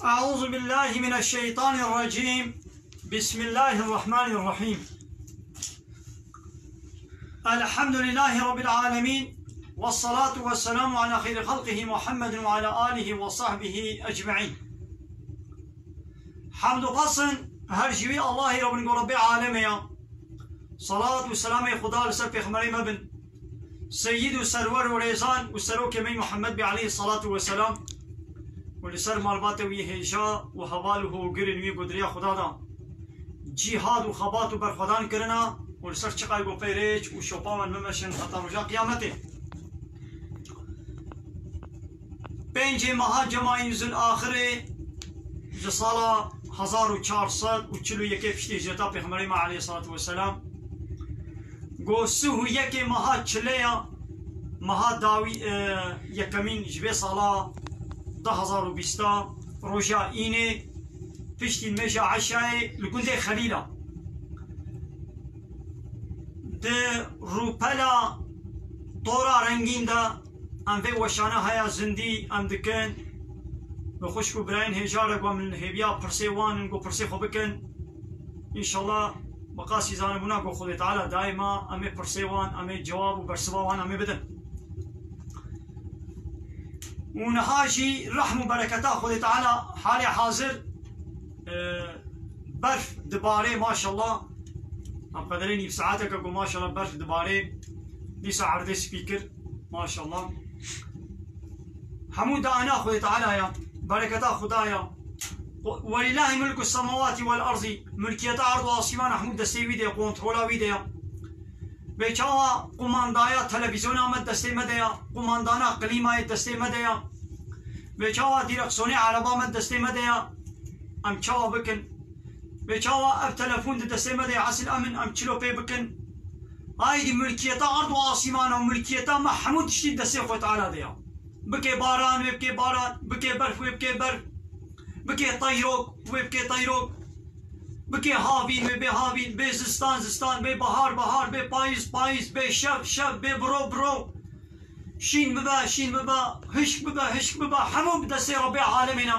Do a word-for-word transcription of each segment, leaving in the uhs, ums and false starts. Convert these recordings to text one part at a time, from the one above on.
أعوذ بالله من الشيطان الرجيم. بسم الله الرحمن الرحيم. الحمد لله رب العالمين. والصلاة والسلام على خير خلقه محمد وعلى آله وصحبه أجمعين. Hamd û pasin her ji wî Allahî re bin ku Rebbê alemê ya. Salat û selamê Xuda li ser pêxemberê me bin. Seyîd û serwer û rêzan û serokê me Muhammed bê aleyhî salatu ve selam. Û li ser malbatê wî hêja û heval û hogirên wî ku di riya Xuda da cîhad û xebat û berxwedan kirina û li ser çiqay ku pê rêç û şopa wan bimeşin heta roja qiyametê. Pêncê meha Cemayî Zul Axirê ji sala hezar û çar sed û çil û yekê piştî hicreta Pêxemberê me aleyhî salatu ve selam, ku sih û yekê meha çilê ya, meha dawî, e, yekemîn ji vê sala du hezar û bîst a, roja înê, piştî nimêja eşayê li gundê Xelîla. Di rûpela tora rengîn de em vê weşana heya zindî em dikin. Bi xwişk û birayên hêja re ku em li hêviya pirsê wan in ku pirsê xwe bikin. Înşallah bi qasî zanibûna ku Xwedê Teala daîma em ê pirsê wan, em ê cewab û bersiva wan em ê bidin. Û niha jî rehm û bereketa Xwedê Teala halê hazir, e, berf dibarê maşallah. Em qederê nîv saeteke ku maşallah berf dibarê, dîsa erdê spî kir maşallah. Hemû dana Xwedê Teala ya, bereketa Xuda ya. Welîllahî mulku semawatî wel erzî, milkiyeta erd û asîmana hemû destê wî de, kontrola wî de ya. Bê çawa qumandaya televîzyona me destê me de ya, qumandana klîmayê destê me de ya. Bê çawa dîreksiyonê ereba me destê me de ya. Em çawa bikin? Bê çawa ev telefon di destê me de ya, esil em in, em çilo pê bikin? Aydî milkiyeta erd û asîmana û milkiyeta me hemû tiştî destê Xwe Teala de ya. Bike baran, wê bike baran, bike berf, wê bike berf. Bike teyrok, wê bike teyrok. Bike havîn, wê bê havîn, bê zistan, zistan, bê bahar, bahar, bê payîz, payîz, bê şev, şev, bê biro, biro. Şîn bibe, şîn bibe, hişk bibe, hişk bibe, hemû bi destê Rebbê alemê ne.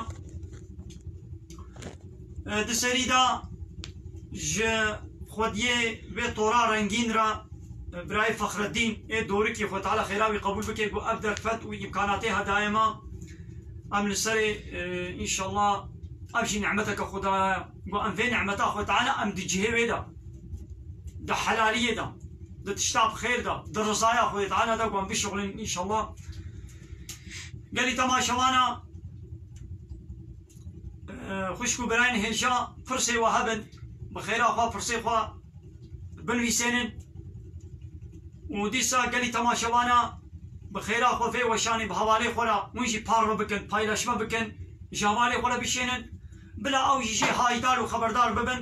E, di serî de ji xwediyê vê tora rengîn re, e, birayê Fexreddîn ê Dorikî, Xwe Teala xêra wî qebûl bike, ku ev derfet û îmkanatê hedayê me, em li serê, e, înşallah, ev jî nîmeteke Xuda ye, ku em vê nîmeta Xwe Teala em di cihê wê de, di helaliyê de, di tişta bi xêr de, di rizaya Xwedê Teala de, ku em bişuxulin înşallah. Gelî temaşevana, e, xwişk û birayên hêja pirsê we hebin, bi xêra xwe pirsê xwe binivîsênin û dîsa gelî temaşevana bi xêra xwe vê weşanê bi hevalê xwe re hûn jî parve bikin, paylaşme bikin, ji hevalê xwe re bişênin, bila ew jî jê hayîdar û xeberdar bibin,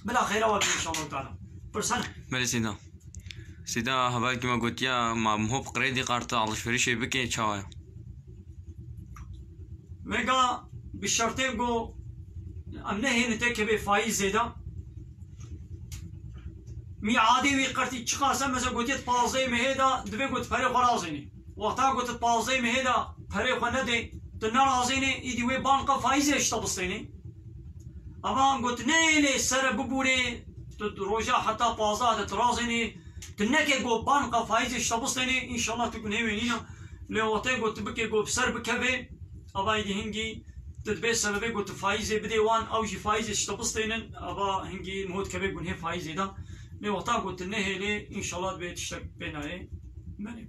bila xêra we bin înşallah teala. Pirsene. Belê Seyda. Seyda, hevalekî me gotiya, ma hop kredî kartı alışverişê bike, çawa ye? Vêga bi şertê ku em nehêlin têkevê faîzê de. Mîadê wî qertî çiqas e, mesela gotiye di pazdehê mehê de divê ku tu perê xwe razênî. Wexta ku tu di pazdehê mehê de perê xwe nedê, tu nerazênê, îdî wê banka faîzê ji te bistênê. Ama got nehêlê sere bibûrê, tu roja heta pazdeh de tu razênê, tu neke got banka faîzê ji te bistênê, înşallah tu gunehê wê nîne. Lê wextê got tu bike got bi ser bikevê, ava êdî hingî tu dibê sebebê got tu faîzê bidê wan, ew jî faîzê ji te bistênin, ava hingî niho dikeve gunhê faîzê de. Lê wexta got tu nehêlê, înşallah dibê tiştek pê nayê. Belê.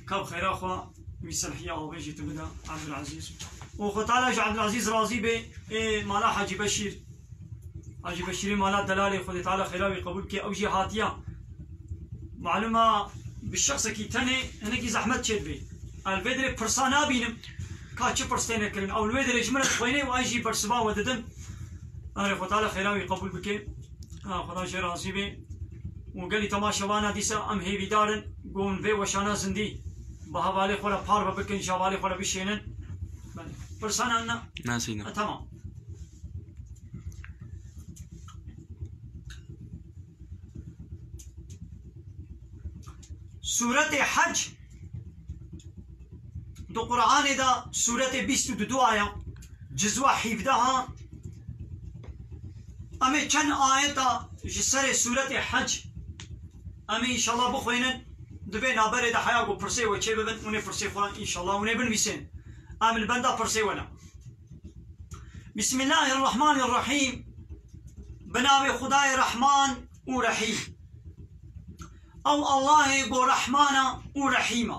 Ka bi xêra xwe wî selhiya avê jî tu bide Abdulazîz. Û Xwe Teala ji Abdulazîz razî be, ê mala Hacî Beşîr. Hacî Beşîrê mala delalê Xwedê Teala xêra wî qebûl bike, ew jî hatiya. Malum a bi şexsekî tenê hinekî zehmet çêdibe. Ez li vê derê pirsa nabînim, ka çi pirs têne kirin. Ew li wê derê ji min re dixwîne û ez jî bersiva we didim. Erê Xwe Teala xêra wî qebûl bike. Ha, Xweda jê razî be. Û gelî temaşevana dîsa em hêvîdar in, ku hûn vê weşana zindî bi hevalê xwe re parve bikin, ji hevalê xwe re bişênin. Belê. Pirsan an ne? Na, Seyda. Ha, tamam. Sûretê Hec. Di Quranê de sûretê bîst û du aya, cizwa hîvdeha, em ê çend ayeta ji serê sûretê Hec, em ê înşallah bixwînin, di vê naberê de heya ku pirsê we çê bibin, hûn ê pirsê xwe înşallah hûn ê binivîsên. Em li benda pirsê we ne. Bismillahirrahmanirrahîm. Bi navê Xwedayê Rehman û Rehîm. Ew Allahê ku Rehman e û Rehîm e.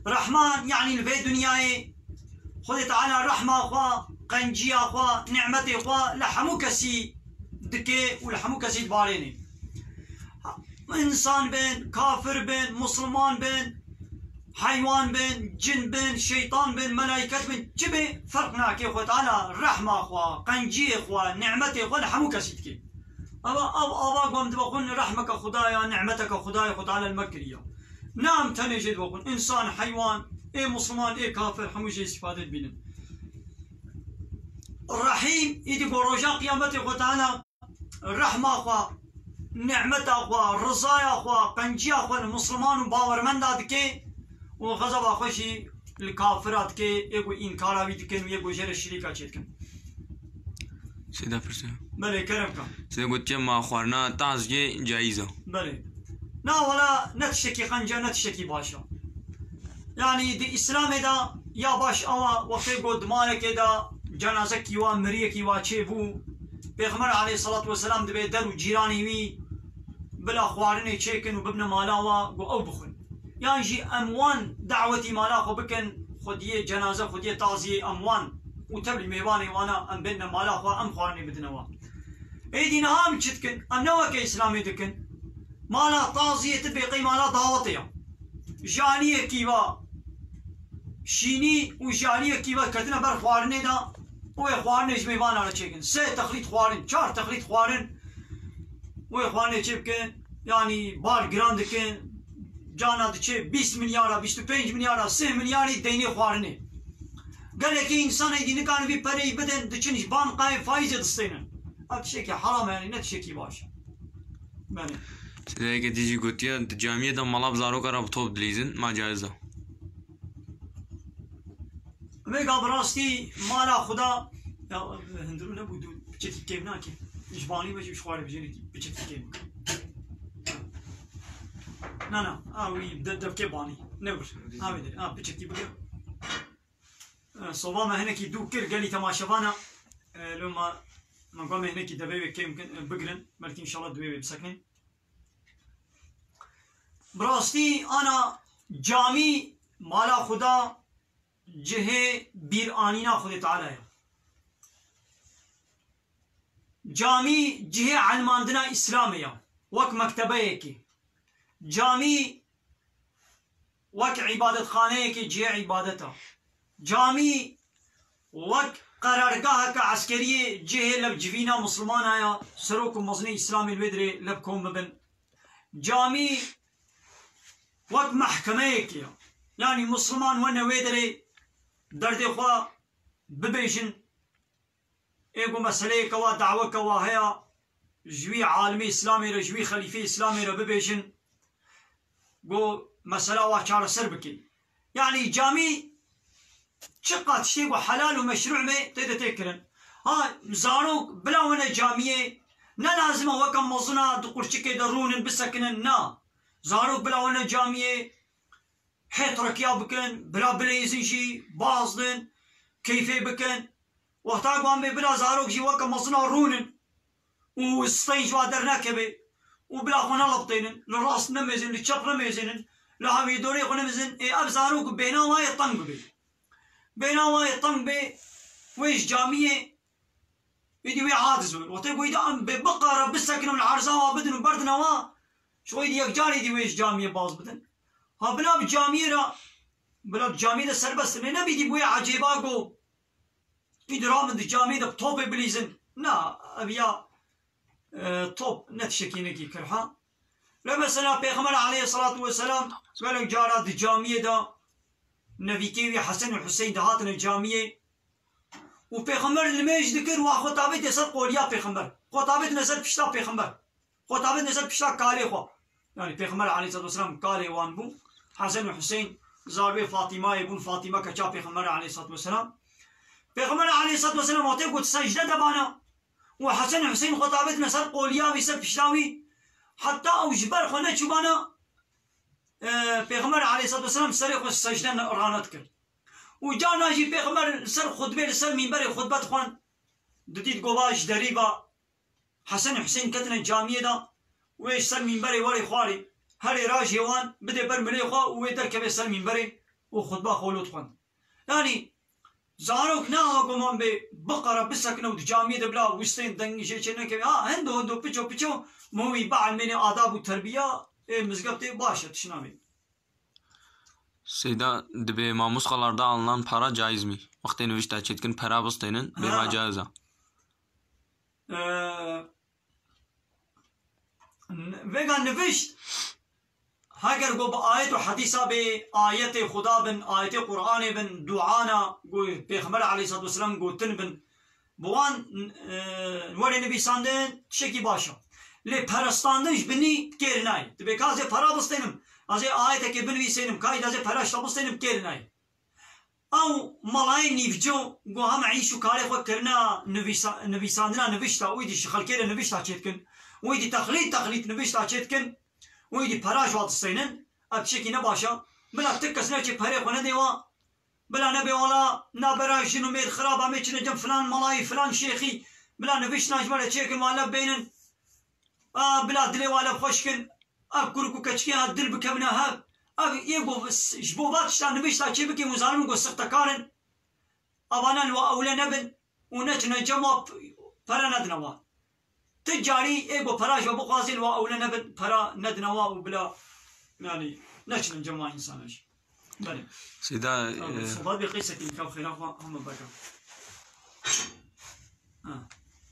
Rehman, yanî li vê dinyayê Xwedê Teala rehma xwe, qenciya xwe, nîmetê xwe li hemû kesî dike û li hemû kesî dibarêne. Însan bin, kafir bin, misliman bin, heywan bin, cin bin, şeytan bin, melaiket bin, çi be, ferq nake. Xwedê Teala rehma xwe, qenciyê xwe, nîmetê xwe li hemû kesî dike. Eva, ev ava ku em dibexwin rehmeke Xwedayê, nîmeteke Xwedayê, Xwedê Teala li me kiriye. Ne em tenê jê dibexwin. Însan, heywan, ê misliman, ê kafir, hemû jê îstîfade dibînin. Rehîm, îdî ku roja qiyametê Xwedê Teala rehma xwe, nîmeta xwe, rizaya xwe, qenciya xwe li misliman û bawermenda dike û xezeba xwe jî li kafira dike, ê ku înkara wî dikin û ê ku jê re şirîka çê dikin. Sêda pirse. Belê, kerem ka. Sêda gotiye ma xwarina taziyê cayîz e. Belê. Na wala ne tiştekî qenc e, ne tiştekî baş e. Yanî di Îslamê de ya baş ew e, wextê ku di malekê de cenazekî wa, miriyekî wa çêbû, Pêxember aleyhisselatu vesselam dibê der û cîranê wî bila xwarinê çêkin û bibine mala wa ku ew bixwin. Yan jî em wan dawetî mala xwe bikin, xwediyê cenaze, xwediyê taziyê em wan û tevlî mêvanê wana em bênine mala xwe, em xwarinê bidine wan. Êdî niha em çi dikin? Em ne weke Îslamê dikin. Mala taziyê ti bê qey mala dawetê ya. Ji aliyekî va şînî û ji aliyekî va ketine ber xwarinê de, û wê xwarinê ji mêvana re çêkin. Sê texlît xwarin, çar texlît xwarin, wê xwarinê çê bikin. Yanî bar giran dikin. Cana diçe bîst milyara, bîst û pênc milyara, sê milyarî deynê xwarinê. Gelekî însan êdî nikarin vî pereyî bidin, diçin ji bankayê faîzê distênin. Ev tiştekî heram e, yanî ne tiştekî baş e. Belê. Sêdayeke dî jî gotiye, di camiyê de mala bi zaroka re bi top dilîzin, ma caiz e. Vêga bi rastî mala Xuda, ya, hundirû nebû, dû piçekî kêm nake. Ji banî ve jî ji xwarê bijêrî piçekî kêm. Na, na, a wî de-, devkê banî. Ne wir. A wê de, a piçekî bigir. E, soba me hinekî dû kir, gelî temaşevana. E, lo ma, ma gwa me hinekî devê wê kêm kin, e, bigirin. Belkî înşallah divê wê bisekinin. Bi rastî ana camî mala Xuda cihê bîranîna Xwedê Teala ye. Camî cihê elmandina Îslamê ye. Wek mektebeyekê. Camî wek îbadetxaneyekê cihê îbadet e. Camî wek qerargaheke eskeriyê cihê levcivîna Mislimana ya, serok û mezinê Îslamê li wê dirê lev kom bibin. Camî wek mehkemeyekê ya. Yanî Misliman wene wê dirê derdê xwe bibêjin. Ê ku meseleyeke wa, daweke wa heye, ji wî alimê Îslamê re, ji wî xelîfê Îslamê re bibêjin, ku mesela wa çareser bikin. Yanî camî çiqas tiştê ku helal û meşrû me tê de tê kirin. Ha, zarok bila wene camiyê, ne lazim e weke mezina di qurçikê de rûnin, bisekinin, na. Zarok bila wene camiyê, hê trekiya bikin, bila bileyzin jî, bazdin, keyfê bikin. Wexta ku em bê bila zarok jî weke mezina rûnin û steyên ji wa dernekeve û bila xwe nelebtênin, li rast nemêzin, li çep nemêzinin, li hevîdorê xwe nemêzin, ê ev zarok bêhna wa yê teng bibe. Bêhna wa yê teng bê, wê ji camiyê Êdî wê aciz bin. Wextê ku êdî em bê biqere bisekinin, li erza wa bidin û berdine wa, ji xwe êdî yekcar êdî wê ji camiyê baz bidin. Ha bila bi camiyê re, bila bi camiyê de serbest bin. Nebî êdî bi wê ecêba ku êdî rabin di camiyê de bi topê bilîzin. Na, ev ya, e, top ne tiştekî hinekî kirha. Lê mesela Pêxember aleyhisselatu vesselam gelek cara di camiyê de nevîkê wî Hesen û Huseyn dihatine camiyê. Û Pêxember limêj dikir, wa xwe tavêtine ser qoliya Pêxember. Xwe tavêtine ser pişta Pêxember. Xwe tavêtine ser pişta kalê xwe. Yanî Pêxember aleyhisselatu vesselam kalê wan bû. Hesen û Huseyn Zarwê Fatîmayê bûn, Fatîma keça Pêxemberê aleyhissalatu vesselam. Pêxemberê aleyhissalatu vesselam wextê got secde de bana û Hesen Husên xwe tavêtine ser qoliya wî, ser pişta wî. Heta ew ji ber xwe neçûbana, e, Pêxemberê aleyhissalatu vesselam serê xwe secde ne-, ranedikir. Û carna jî Pêxember li ser xutbê, li ser mînberê xutbe dixwend, didît gova ji derî ve Hesen û Husên ketine camiyê de, wê ji ser mînberê werê xwarê, herê rajê wan bidê ber milê xwe û wê derkeve ser mînberê û xutba xwe lo dixwend. Yanî zarok ne aha goman bê biqere bisekine û di camiyê de bila wistên dengî jê çê nekeve. Ha, hindo hindo piço piço mowî bielmênê adab û terbiya ê mizgeftê baş e, tişt nabê. Seyda, dibê mamosxalarda alınan para caiz mi? Wextê nivişta çêdikin pera bistênin, bê Ha. ma caiz e. Ee, n-, vêga nivişt, heger go bi ayet û hedîsa bê, ayetê Xuda bin, ayetê Qur'anê bin, duana go Pêxember aleyhissalatu vesselam gotin bin, bi wan, e, werê nivîsandin, tiştekî baş e. Lê perestandin ji binî kêr nayê. Dibê ka ez ê pera bistênim, ez ê ayetekê binivîsênim, ka ez ê pera ji te bistênim, kêr nayê. Ew malayê nîvco, go hema îş û karê xwe kirina nivîsa-, nivîsandina nivişta, wî dî ji xelkê re nivişta çêdikin, wî dî texlît, texlît nivişta çêdikin, wî dî pera ji wa distênin, ev tiştekî ne baş e. Bila ti kes neçe perê xwe nedê wa, bila nebe wala nabera jin û mêr xirab, em ê çine cem filan malayî, filan şêxî, bila niviştina ji me re çêkin, wan lev bênin. A, bila dilê wa lev xweş kin. Ev kurik û keçikê ha dil bikevine hev. Ev yê ku s-, ji bo va tişta nivişta çê bikê, hûn zanin ku sixtekar in. Avanan wa ewle nebin û neçine cem wa p-, pere nedine wa. Ti carî ê ku pera ji we bixwazin wa ewle nebin, pera nedine wa û bila, yani, neçinin cem wa insana jî. Belê. Seyda, Tamam, e, sohbet bê qeysekî nikaw xêra xwe heme beka. Ha.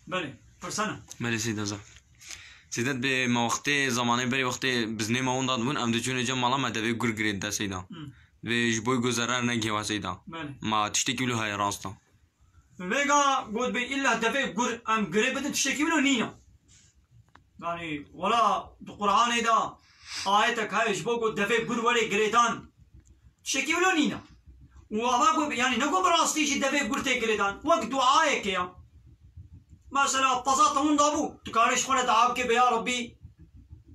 Belê, pirsene. Belê, Seyda zaf. Seyda, bê me wextê, zamanê berê wextê biznê me winda dibûn, em diçûne cem mala me devê gur girêt de, Seyda. Hı. Vê ji boy ku zerar negihê we, Seyda. Belê. Ma tiştekî wilo heye rast e. Vêga got bê illa devê gur em girê bidin, tiştekî wilo nîne. Yani, wela di Qur'anê de ayetek heye ji bo ku devê gur were girêdan. Tiştekî wilo nîne. Û ava ku, yani, ne ku bi rastî jî devê gur tê girêdan. Wek duayekê ya. Mesela, peza te winda bû, tu karê ji xwe re dua bikê, bê ya Rebbî,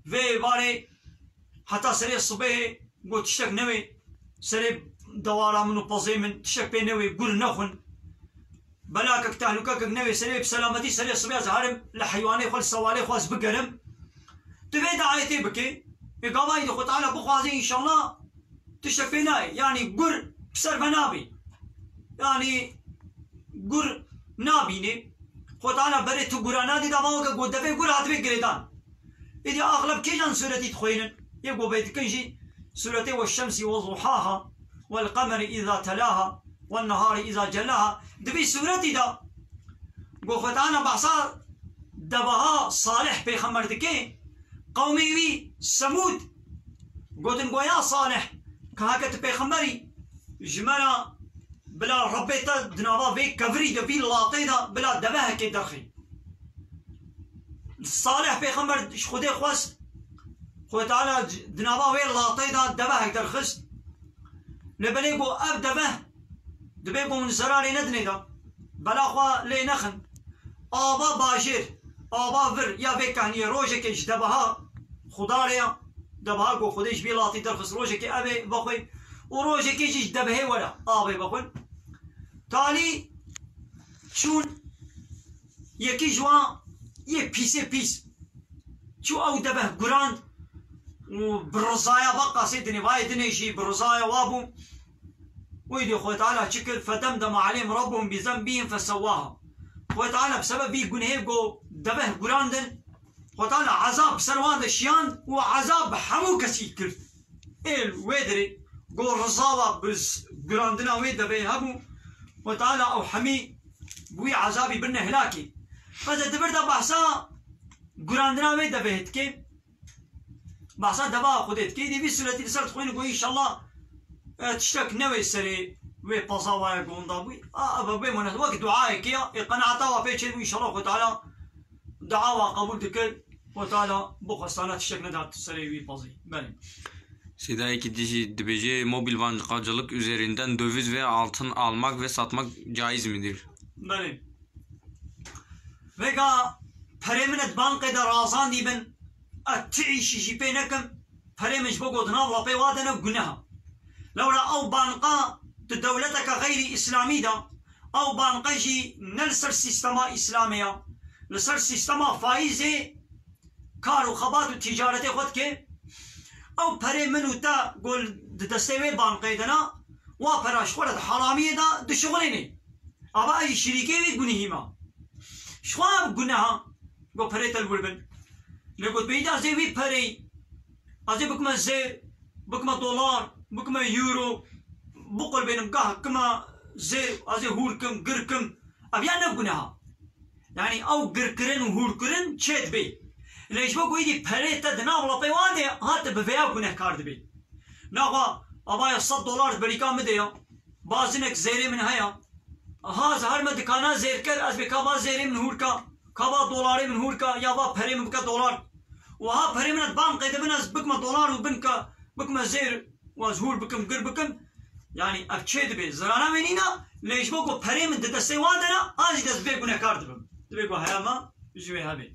vê varê heta serê sibehê, got, tiştek newê serê dewara min û pezê min, tiştek pê newê, gur nexwin. Belakek, tehlukekek newê serê, bi selametî serê sibê ez herim li heywanê xwe, li sewalê xwe ez bigerim. Tu vê duayê tê bikê. Ê gavayî de Xwe Teala bixwaze, înşallah tiştek pê nayê. Yanî gur bi ser ve nabê. Yanî gur nabînê. Xwe Teala berê tu gura nadê, dava weke ku devê gur hatibê girêdan. Êdî axleb kêjan sûretî dixwînin? Yê ku bê dikin jî sûretê we şemsî we zuhaha, wel qemeri îza telaha, wen nehari îza celaha. Di vî sûretî de ku Xwe Teala behsa deveha Salih pêxember dike, qewmê wî Semûd gotin, go ya Salih, ka heke tu pêxemberî, ji me re bila Rebbê te di nava vê kevirî de, vî latê de bila devehekê derxî. Salih pêxember ji Xwedê xwest, Xwedê Teala di nava wê latê de devehek derxist. Lê belê ku ev deveh dibê ku hûn zerarê nedinê de, bela xwe lê nexin. Ava bajêr, ava vir ya vê kehniyê rojekê ji deveha Xudarê ya, deveha ku Xwedê ji vî latî derxist, rojekê ev ê vexwê û rojekê jî ji devehê were avê vexwin. Talî çûn, yekî ji wan yê pîsê pîs çû ew deveh gurand û bi rizaya ve qasê dinê, vayê dinê jî bi rizaya wa bû. Wî dî Xwedê Teala çi kir? Fedemdeme aleyhim Rabbuhum bi zenbihim fesewwaha. Xwedê Teala bi sebeb vî gunehê ku deveh gurandin, Xwedê Teala ezab bi ser wan de şiyand û ezab bi hemû kesî kir. Ê wê dirê ku riza wa bi s-, gurandina wê devê hebû, Xwedê Teala ew hemî bi wî ezabî birine hilakê. Bes di vir de behsa gurandina wê devê dike. Behsa deva Xwedê dike. Dê vî sûretî li ser dixwîne ku înşallah, e, tiştek newê serê wê peza waya ku winda bûyî. A, ev bê mane wek duayekê ya. Ê qenaeta wa pê çêbû, înşallah Xwedê Teala dua wa qebûl dikir. Xwedê Teala bixwestana tiştek nedat serê wî pezî. Belê. Seyda, yekî dî jî dibêje, mobil bankacılık üzerinden döviz ve altın almak ve satmak caiz midir? Belê. Vêga perê min di bankê de razandî bin, ez ti îşî jî pê nekim, perê min ji bo ku di nav lapê wa de ne, guneh e. Lewra ew banka di dewleteke xeyrî îslamî de, ew banka jî ne li ser sîstema îslamê ya, li ser sîstema faîzê kar û xebat û tîcaretê xwe dike. Ew perê min û te ku di destê wê bankê de ne, wa pera ji xwe re di heramiyê de dişixulêne. Ava ez jî şirîkê wê gunehî me. Ji xwe ev guneha, ku perê te li wir bin. Lê ku bêyî de ez ê wî pereyî, ez ê bikime zêr, bikime dolar, bikime euro, biqurbênim, gah kime zêr, ez ê hûr kim, gir kim. Ev ya ne guneha. Yanî ew girkirin û hûrkirin çê dibê. Lê ji bo ku êdî perê te di nav lapê wan de, ha tu bi vêya gunehkar dibê. Naxwe, avaya sed dolar ji berîka min de ya. Bazinek zêrê min heye. Ha, ez her me dikana zêrker, ez bê ka va zêrê min hûr ka, ka va dolarê min hûr ka, ya va perê min bike dolar. Û ha perê min et bankê de bin, ez bikme dolar û bin ka, bikme zêr û ez hûr bikim, gir bikim. Yanî ev çê dibe, zirana wê nîna, lê ji bo ku perê min di destê wan de ne, ez jî dest bi vê gunekar dibim. Dibe ku heya me ji wê hebe.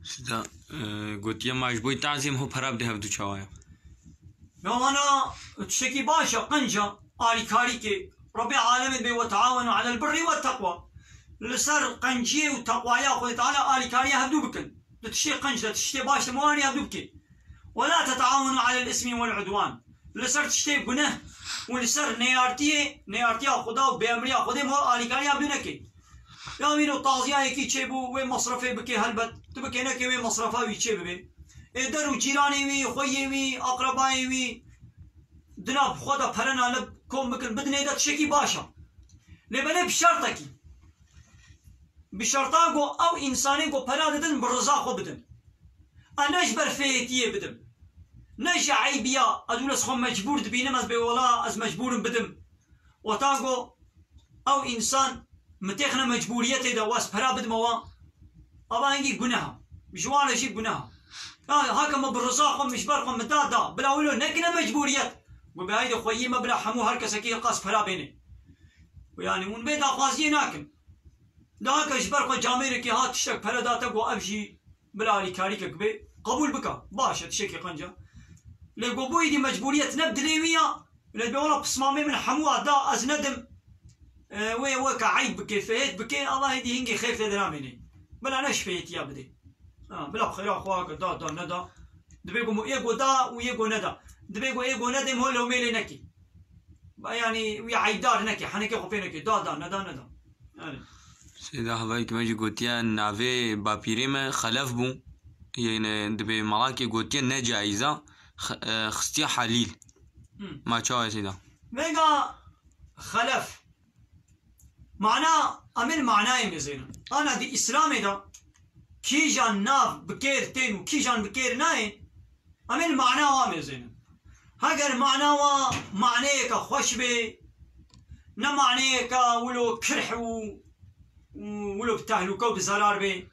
Sida, e, gotiye ma ji bo tazîm ho pera bide hevdu çawa ye? Ya wana tiştekî baş e, qenc e, alîkarî ke Rebê alemê dibê, "Ve taawenu alel birrî ve teqwa." Li ser qenciyê û teqwaya Xwedê Teala alîkariya hevdu bikin. Di tiştê qenc de, tiştê baş de, me wanî hevdu bike. "Ve la tetaawenu alel ismî vel udwan." Li ser tiştê guneh û li ser neyartiyê, neyartiya Xuda û bêemriya Xwedê, me alîkariya hevdu neke. Ya wî no taziyayekî çêbû, wê mesrefê bike helbet. Tu bike neke wê mesrefa wî çê bibe. Ê der û cîranê wî, xweyê wî, aqrebayê wî, di nav xwe de pere nalibe kom bikin, bidinê de tiştekî baş e. Lê belê bi şertekî. Bi şerta ku ew însanê ku pere didin bi riza xwe bidin. Ez ne ji ber fêhêtiyê bidim. Ne ji eybiya, ez wilo ez xwe mecbûr dibînim, ez bê wela ez mecbûr im bidim. Weta ku ew însan min têxine mecbûriyetê de, wez pera bidime wan, ava hingî guneh e. Ji wan re jî guneh e. Ya, heke min bi riza xwe, min ji ber xwe min da, da. Bila wilo nekine mecbûriyet. Gu be, haydi xweyî me, bila hemû her kesekî qas pera bêne. Û yanî hûn vê daxwaziyê nakin. Da heke ji ber xwe camêrekî hat tiştek pere da te, gu ev jî bila alîkarîkek bê, qebûl bike. Baş e, tiştekî qenc e. Lê gu bû êdî mecbûriyet ne bi dilê wî ya, lê dibê wela pismamê min hemû a da, ez nedim. E, wê weke eyb bike, fêhêt bike, Allah êdî hingê xêr tê de namêne. Bila ne ji fêhêtiya bidê. Ha, bila bi xêra xwe heke da, da, neda. Dibê ku yê ku da û yê ku neda. Dibê ku yê ku nedê, ho lewmê lê nekî. Ba, yanî wî eybdar neke, henekê xwe pê neke. Da, da, neda, neda. Yanî. Seyda, hevalekî me jî gotiye, navê bapîrê me Xelef bû. Yê ne dibê malakê gotiye ne caiz e, x-, e, xistiye helîl. Hı. Ma çawa ye Seyda? Vêga Xelef. Mana, em ê li manayê mêzênin. Ana di Îslamê de kîjan nav bi kêr tên û kîjan bi kêr nayên, em ê li mana wa mêzênin. Heger mana wa maneyeke xweş bê, ne maneyeke wilo kirh û, û wilo bi tehlûke û bi zerar bê.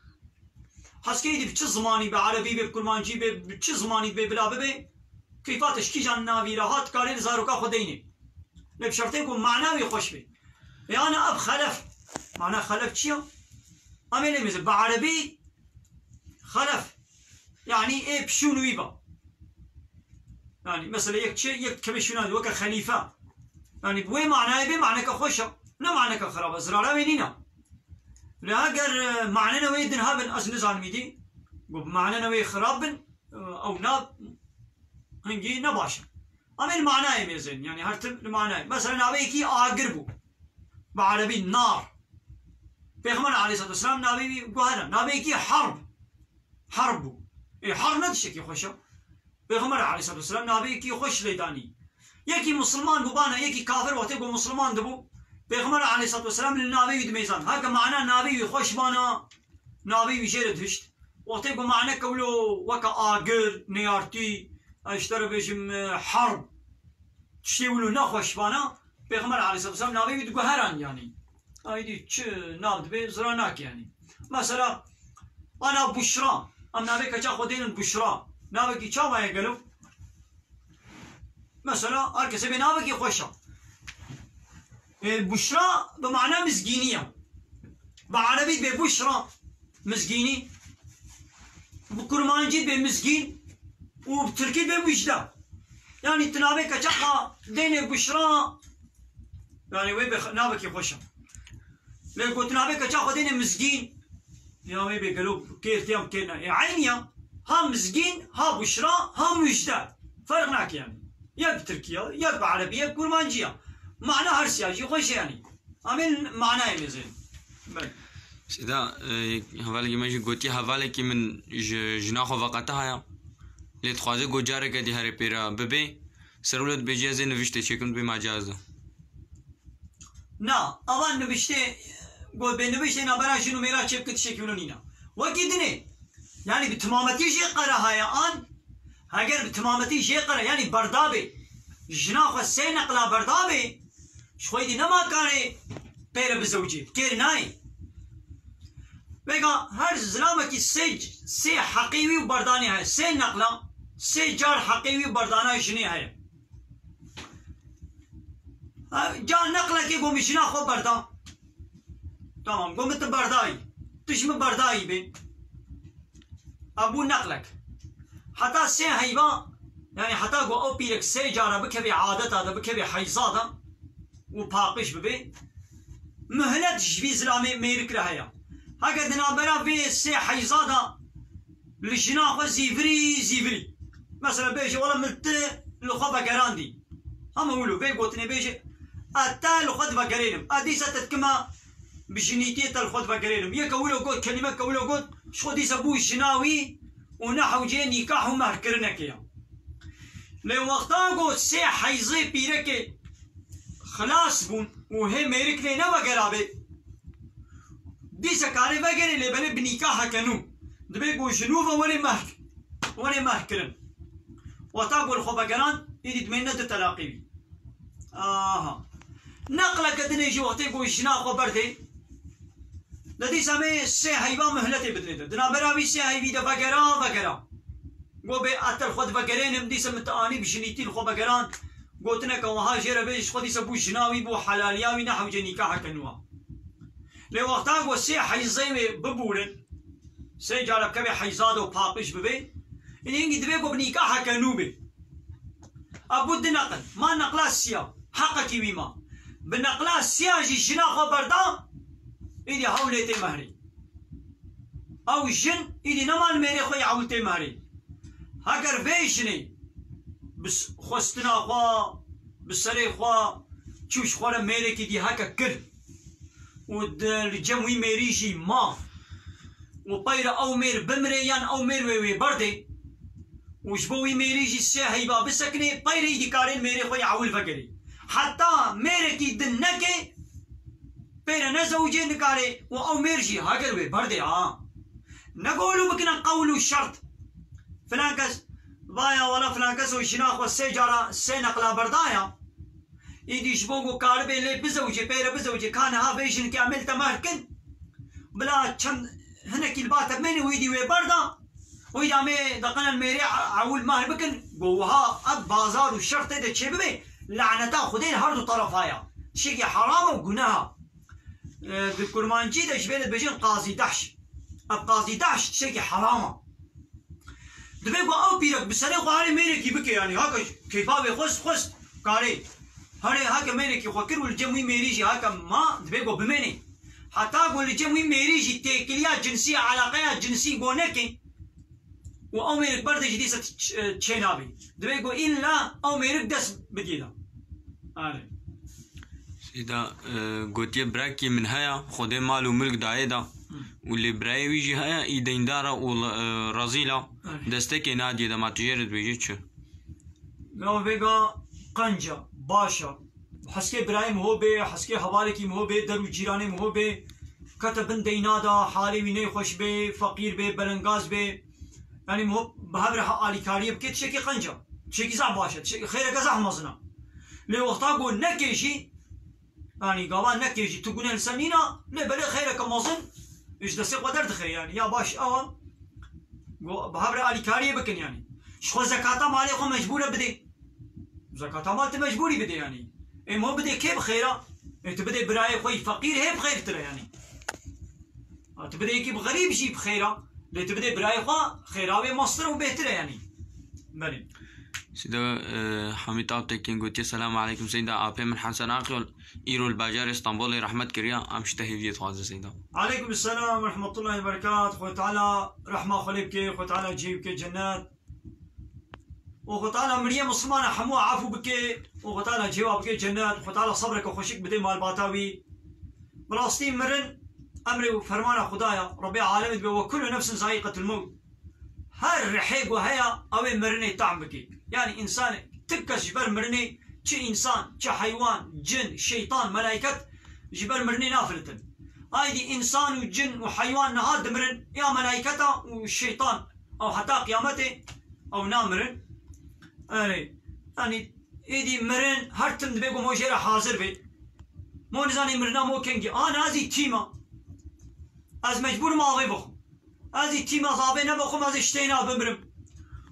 Heskeyî dî bi çi zimanî, bi erebî bê, bi kurmancî bê, bi çi zimanî bê bila bibe, keyfa te ji kîjan navî re hat, karê li zaroka xwe deynê. Lê bi şertê ku mana wî xweş bê. Yanî ev xelef. Mana xelef çi ye? Em ê lê mêze bi erebî xelef. Yanî ê pişûn wî ba. Yanî mesela yek çi, yek kemê şûna weke xelîfe. Yanî bi wê manayê bê maneke xweş e. Ne maneke xirab e. Zirara wê nîne. Lê heger, e, manene wê din hebin, ez nizanim îdî. Got bi manene wê xirab bin, e, ew na hingî ne baş e. Em ê li manayê mêzên, yanî her tim li manayê. Mesela naveyekî agir bû. Bi erebî nar. Pêxember aleyhisselatu vesselam navê wî guhere. Naveyekî herb. Herb bû. Ê, herb ne tiştekî xweş e. Pêxember aleyhisselatu vesselam naveyekî xweş lê danî. Yekî misilman bû bana, yekî kafir wextê ku misilman dibû, Pêxember aleyhisselatu vesselam li navê wî dimêzan. Heke mana navê wî xweş bana, navê wî jê re dihişt. Wextê ku maneke wilo weke agir, neyartî, ez ji te re bêjim, e, herb, tiştê wilo nexweş bana, Pêxember aleyhisselatu vesselam navê wî diguheran yanî. Aydî çi nav dibe, zira nake yanî. Mesela, ana Buşra. Em navê keça xwe dênin Buşra. Navekî çawa ye gelo? Mesela, her kesê bê navekî xweş e. E, Buşra bi mana mizgînî ye. Bi erebî dibê Buşra, mizgînî. Bi kurmancî dibê mizgîn û bi tirkî dibê mujde. Yanî tu navê keça xwe dênê Buşra, yanî wê bê navekî xweş e. Lê gotina vê keça xwe dêne mizgîn, ya wê bê gelo kêr tê ya kêr ne. Ê eynî ya. Ha mizgîn, ha buşra, ha mujde. Ferq nake yanî. Yek bi tirkî ya, yek bi erebî, yek kurmancî ya. Mana her siya jî xweş e yanî. Amên manayê mêzên. Belê. Seyda, e, hevalekî me jî gotiye, hevalekî min ji jina xwe veqetiha ya. Lê dixwaze ku careke dî here pê re bibe. Ser wilo dibêje ez ê niviştê çêkim, dibê ma caz e. Na, ava niviştê, got bê niviştê navbera jin û mêra çêbike tiştekî wilo nîne. Wekî dinê, yanî bi timametî jê qere haya an, heger bi timametî jê qere, yanî berda bê, jina xwe sê neqla berda bê, ji xwe dî nema karê pê re bizewicê, kêr nayê. Vêga her zilamekî sê, sê heqê wî û berdanê heye, sê neqla, sê car heqê wî û berdana jinê heye. Ha, ca neqlekê ku min jina xwe berda. Tamam, ku min tu berdayî. Tu ji min berdayî bê. Ev bû neqlek. Heta sê heyva, yanî heta ku ew pîrek sê cara bikevê adeta de, bikevê heyza de û paqij bibê, muhlet ji vî zilamê mêrik re heye. Heke di navbera vê sê heyza de li jina xwe zîvirî, zîvirî. Mesela bêje, wela min ti li xwe vegerandî. Hema wilo vê gotinê bêje, ez te li xwe divegerênim. Ez dîsa te dikime bi jinîtiyê te li xwe divegerênim. Yeke wilo got, kelîmeke wilo got, ji xwe dîsa bû jina wî û nehewcê nîkah û mehrkirinekê ya. Lê wexta got sê heyzê pîrekê xilas bûn û hê mêrik lê nevegerabe, dîsa karê vegerê lê belê bi nîkaheke nû. Dibê ku ji nû ve werê mehr, werê mehr kirin. Wexta ku li xwe vegeran, êdî dimê ne di telaqî bî. Aha. Neqleke dinê jî wextê ku jina xwe berdê, de dîsa me sê heyva muhletê bidinê de. Di navbera vî sê heyvî de vegera, vegera. Go bê ez te li xwe divegerênim, dîsa min te anî bi jinîtî li xwe vegerand. Gotineke wiha jê re bê, ji xwe dîsa bû jina wî, bû helaliya wî, ne hewce nîkaheke nû a. Lê wexta ku sê heyzê wê bibûrin, sê cara bikevê heyza de û paqij bibê, êdî hingî divê ku bi nîkaheke nû bê. Ev bû du neqil. Ma neqla siya, heqekî wî ma. Bi neqla siya jî jina xwe berda, êdî hewl lê tê mehrê. Ew jin êdî nema li mêrê xwe yî ewil tê mehrê. Heger vê jinê bi s-, xwestina xwe, bi serê xwe çû ji xwe re mêrekî dî heke kir û di, li cem wî mêrî jî ma û peyre ew mêr bimire yan ew mêr wê wê berdê û ji bo wî mêrî jî sê heyva bisekinê, peyre êdî karê li mêrê xwe yî ewil vegerê. Heta mêrekî din neke, pê re nezewicê nikare û ew mêr jî heger wê berdê a. Ne ku wilo bikine qewl û şert. Filan kes, vaya wela filan kes û jina xwe sê cara, sê neqla berdaya. Îdî ji bo ku karibê lê bizewicê, pê re bizewicê, ka niha vê jinikê em ê li te mehr kin. Bila çend hinekî li ba te bimêne û îdî wê berda. Wî de em ê deqene li mêrê ewil mehr bikin, go wiha ev bazar û şer tê de çêbibe, laneta Xwedê li her du terefa ya. Tiştekî heram e û guneha. E, di kurmancî de ji vê re dibêjin qazî dehş. Ev qazî dehş tiştekî heram e. Divê ku ew pîrek bi serê xwe herê mêrekî bike, yanî haka keyfa wê xwest, xwest karê. Herê hake mêrekî xwe kir û li cem wî mêrî jî hake ma, divê ku bimêne. Heta ku li cem wî mêrî jî têkiliya cinsî, eleqeya cinsî ku neke, û ew mêrik berdê jî dîsa ç-, çê nabî. Divê ku îlla ew mêrik dest bidî da. Are. Seyda, e, gotiye birakê min heye, Xwedê mal û milk dayê da. Hı. Û lê birayê wî jî heye, î deyndar e û, e, rezîl e. Are. Destekê nadiye de, ma tu jê re dibêjî çi? Gava vêga qenc e, baş e. Heskê birayê min ho bê, heskê hevalekî min ho bê, der û cîranê min ho bê, kete bin deyna da, halê wî neyxweş bê, feqîr bê, belengaz bê. Yanî min ho bi hev re alîkariyê bike, tiştekî qenc e. Tiştekî zehf baş e, tiştekî xêreke zehf mezin e. Lê wexta ku neke jî, yanî gava neke jî, tu gune li ser nîna, lê belê xêreke mezin ji destê xwe derdixe yanî. Ya baş ew e, ku bi hev re alîkariyê bikin yanî. Ji xwe zekata malê xwe mecbûr e bidê. Zekata mal tu mecbûrî bidê yanî. Ê mo bidê kê bi xêra? Ê tu bidê birayê xwe yî feqîr hê bi xêrtir e yanî. Ha, tu bidê yekî bi xerîb jî bi xêra. Lê tu bidê birayê xwe xêra wê mastir û bêhtir e yanî. Belê. Seyda, e, Hamîd Alptekin gotiye, Selamu aleykum Seyda, apê min Hesen Akyol, îro li bajarê Stenbolê rehmet kiriya, em ji te hêviyê dixwazin Seyda. Aleykum selam ve rahmetullahi ve berekat. Xwe Teala rehma xwe lê bike, Xwe Teala cihê bike cennet. û Xwe Teala miriye Mislimana hemû efû bike û Xwe Teala cihê wa bike cennet, Xwe Teala sebreke xweşik bide malbata wî. Bi rastî mirin emrê û fermana Xuda ya, Rebbê alemê dibe, "Ve kullu nefsin zaiqetul mewt." Her rihê ku heye, ew ê mirinê tam bike. Yanî însan, ti kes ji ber mirinê, çi însan, çi heywan, cin, şeytan, melaiket ji ber mirinê nafilitin. Aydî însan û cin û heywan niha dimirin, ya melaiketa û şeytan, ew heta qiyametê ew namirin. Erê, yanî êdî mirin her tim dibe ku mo jê re hazir be. Mo nizanî mirina mo kengî. Ana ez î tîma. Ez mecbûr im avê bixwim. Ez î tîma, ez avê nebixwim, ez ê ji têna bimirim.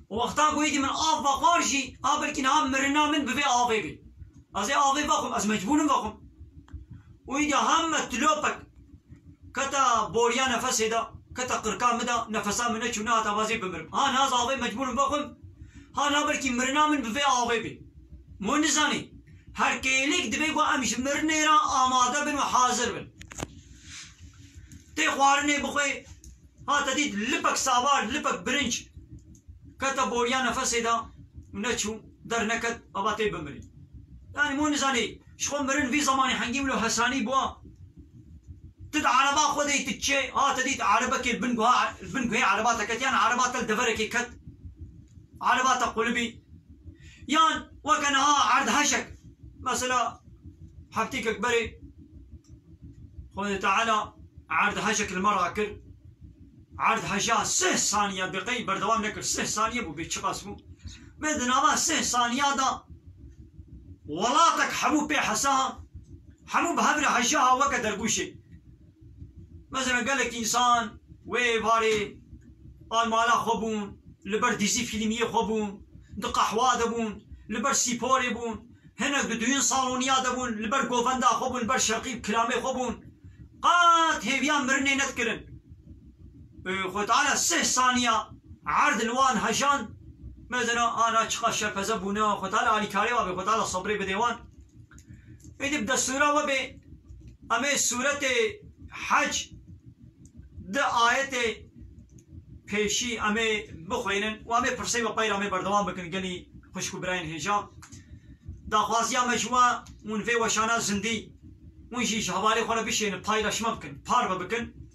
Û wexta ku êdî min av vexwar jî, a belkî niha mirina min bi vê avê be. Ez ê avê vexwim, ez mecbûr im vexwim. Û êdî heme tilopek kete boriya nefesê de, kete qirka min de, nefesa min neçû, nehata vazê bimirim. Ha niha ez avê mecbûr im vexwim, ha niha belkî mirina min bi vê avê be. Mo nizanî, her kêlêk dibe ku em ji mirinê re amade bin û hazir bin. Tê xwarinê bixwe, ha te dît lipek sabar, lipek birinc kete boriya nefesê de û neçû, derneket, ava tê bimirî. Yanî mo nizanî, ji xwe mirin vî zemanî hengî wilo hesanî bûa. Tu di ereba xwe de yî tu çê, ha te dît erebekê li bin guha, li bin guhê ereba te ket, yan ereba te li deverekê ket, ereba te qulibî. Yan weke niha erd heşek. Mesela heftîkek berê Xwedê Teala erd heşek li me rakir. Erd heja sih saniye, bi qey berdewam nekir, sih saniye bû, bê çiqas bû. Me di nava sih saniya de welatek hemû pê hesa, hemû bi hev re heja ha weke dergûşê. Mesela gelek însan wê êvarê almala xwe bûn, li ber dîzî fîlmiyê xwe bûn, di qehwa de bûn, li ber sîporê bûn, hinek di duyîn saloniya de bûn, li ber govenda xwe bûn, li ber şerqî kilamê xwe bûn. Qet hêviya mirinê nedikirin. Ê, Xwe Teala sih saniya erd li wan hejand. Mezina ana çiqa şerpeze bûne, Xwe Teala alîkarê wa be, Xwe Teala sebrê bide wan. Êdî bi destûra we bê, em ê sûretê Hec di ayetê pêşî em ê bixwînin û em ê pirsê ve peyra em ê berdewam bikin, gelî xwişk û birayên hêja. Daxwaziya me ji we, hûn vê weşana zindî, hûn jî ji hevalê xwe re bişênin, paylaşma bikin, parve bikin.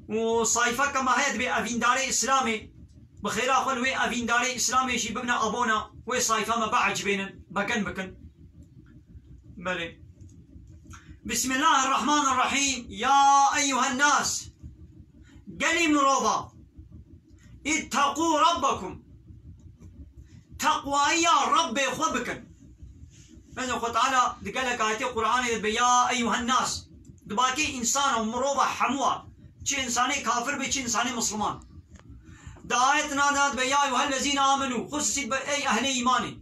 Û sayfeke me heye dibê evîndarê Îslamê, bi xêra xwe li wê evîndarê Îslamê jî bibine abona, wê sayfa me biecibênin, begen bikin. Belê. Bismillahirrahmanirrahîm. Ya eyyuhen nas. Gelî mirova. İttekû rabbekum. Teqwayî ya Rebbê xwe bikin. Mesela Xwe Teala di gelek ayetê Qur'anê de dibe, "Ya eyyuhen nas." Dibakê însan û mirova hemû a. Çi însanê kafir be, çi însanê misliman. Di ayetna de dibe, "Ya eyyuhellezîne amenu." Xusûsî dibe, "Ey ehlê îmanê."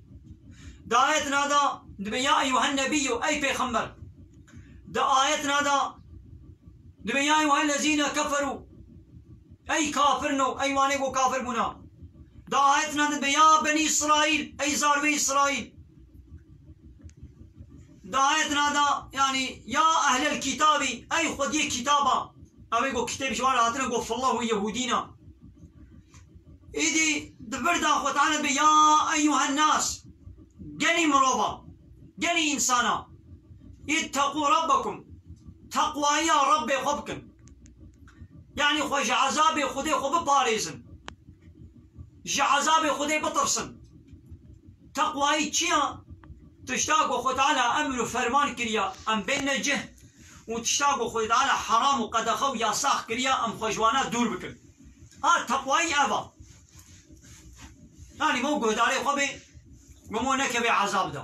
Di ayetna de dibe, "Ya eyyuhen nebiyyu." Ey pêxember. Di ayetna de dibe, "Ya eyyuhellezîne keferû." Ey kafirno, ey wanê ku kafir bûna. Di ayetna de dibe, "Ya benî Îsraîl", ey zarwê Îsraîl. Di ayetna de, yanî, "Ya ehlel kitabî", ey xwediyê kitaba. Ew ê ku kitêb ji wan re hatine, ku fillah û yehûdîna. Îdî di vir de Xwe Teala dibe, "Ya eyyuhen nas", gelî mirova, gelî însana, "ittekû rabbekum", teqwayî ya Rebbê xwe bikin. Yanî xwe ji ezabê Xwedê xwe biparêzin. Ji ezabê Xwedê bitirsin. Teqwayî çi ya? Tişta ku Xwe Teala emr û ferman kiriya, em bêne cih û tişta ku Xwe Teala heram û qedexe û yasax kiriya, em xwe ji wana dûr bikin. Ha, teqwayî ev a. Yanî mo guhdarê xwe bê, ku mo nekeve ezab de.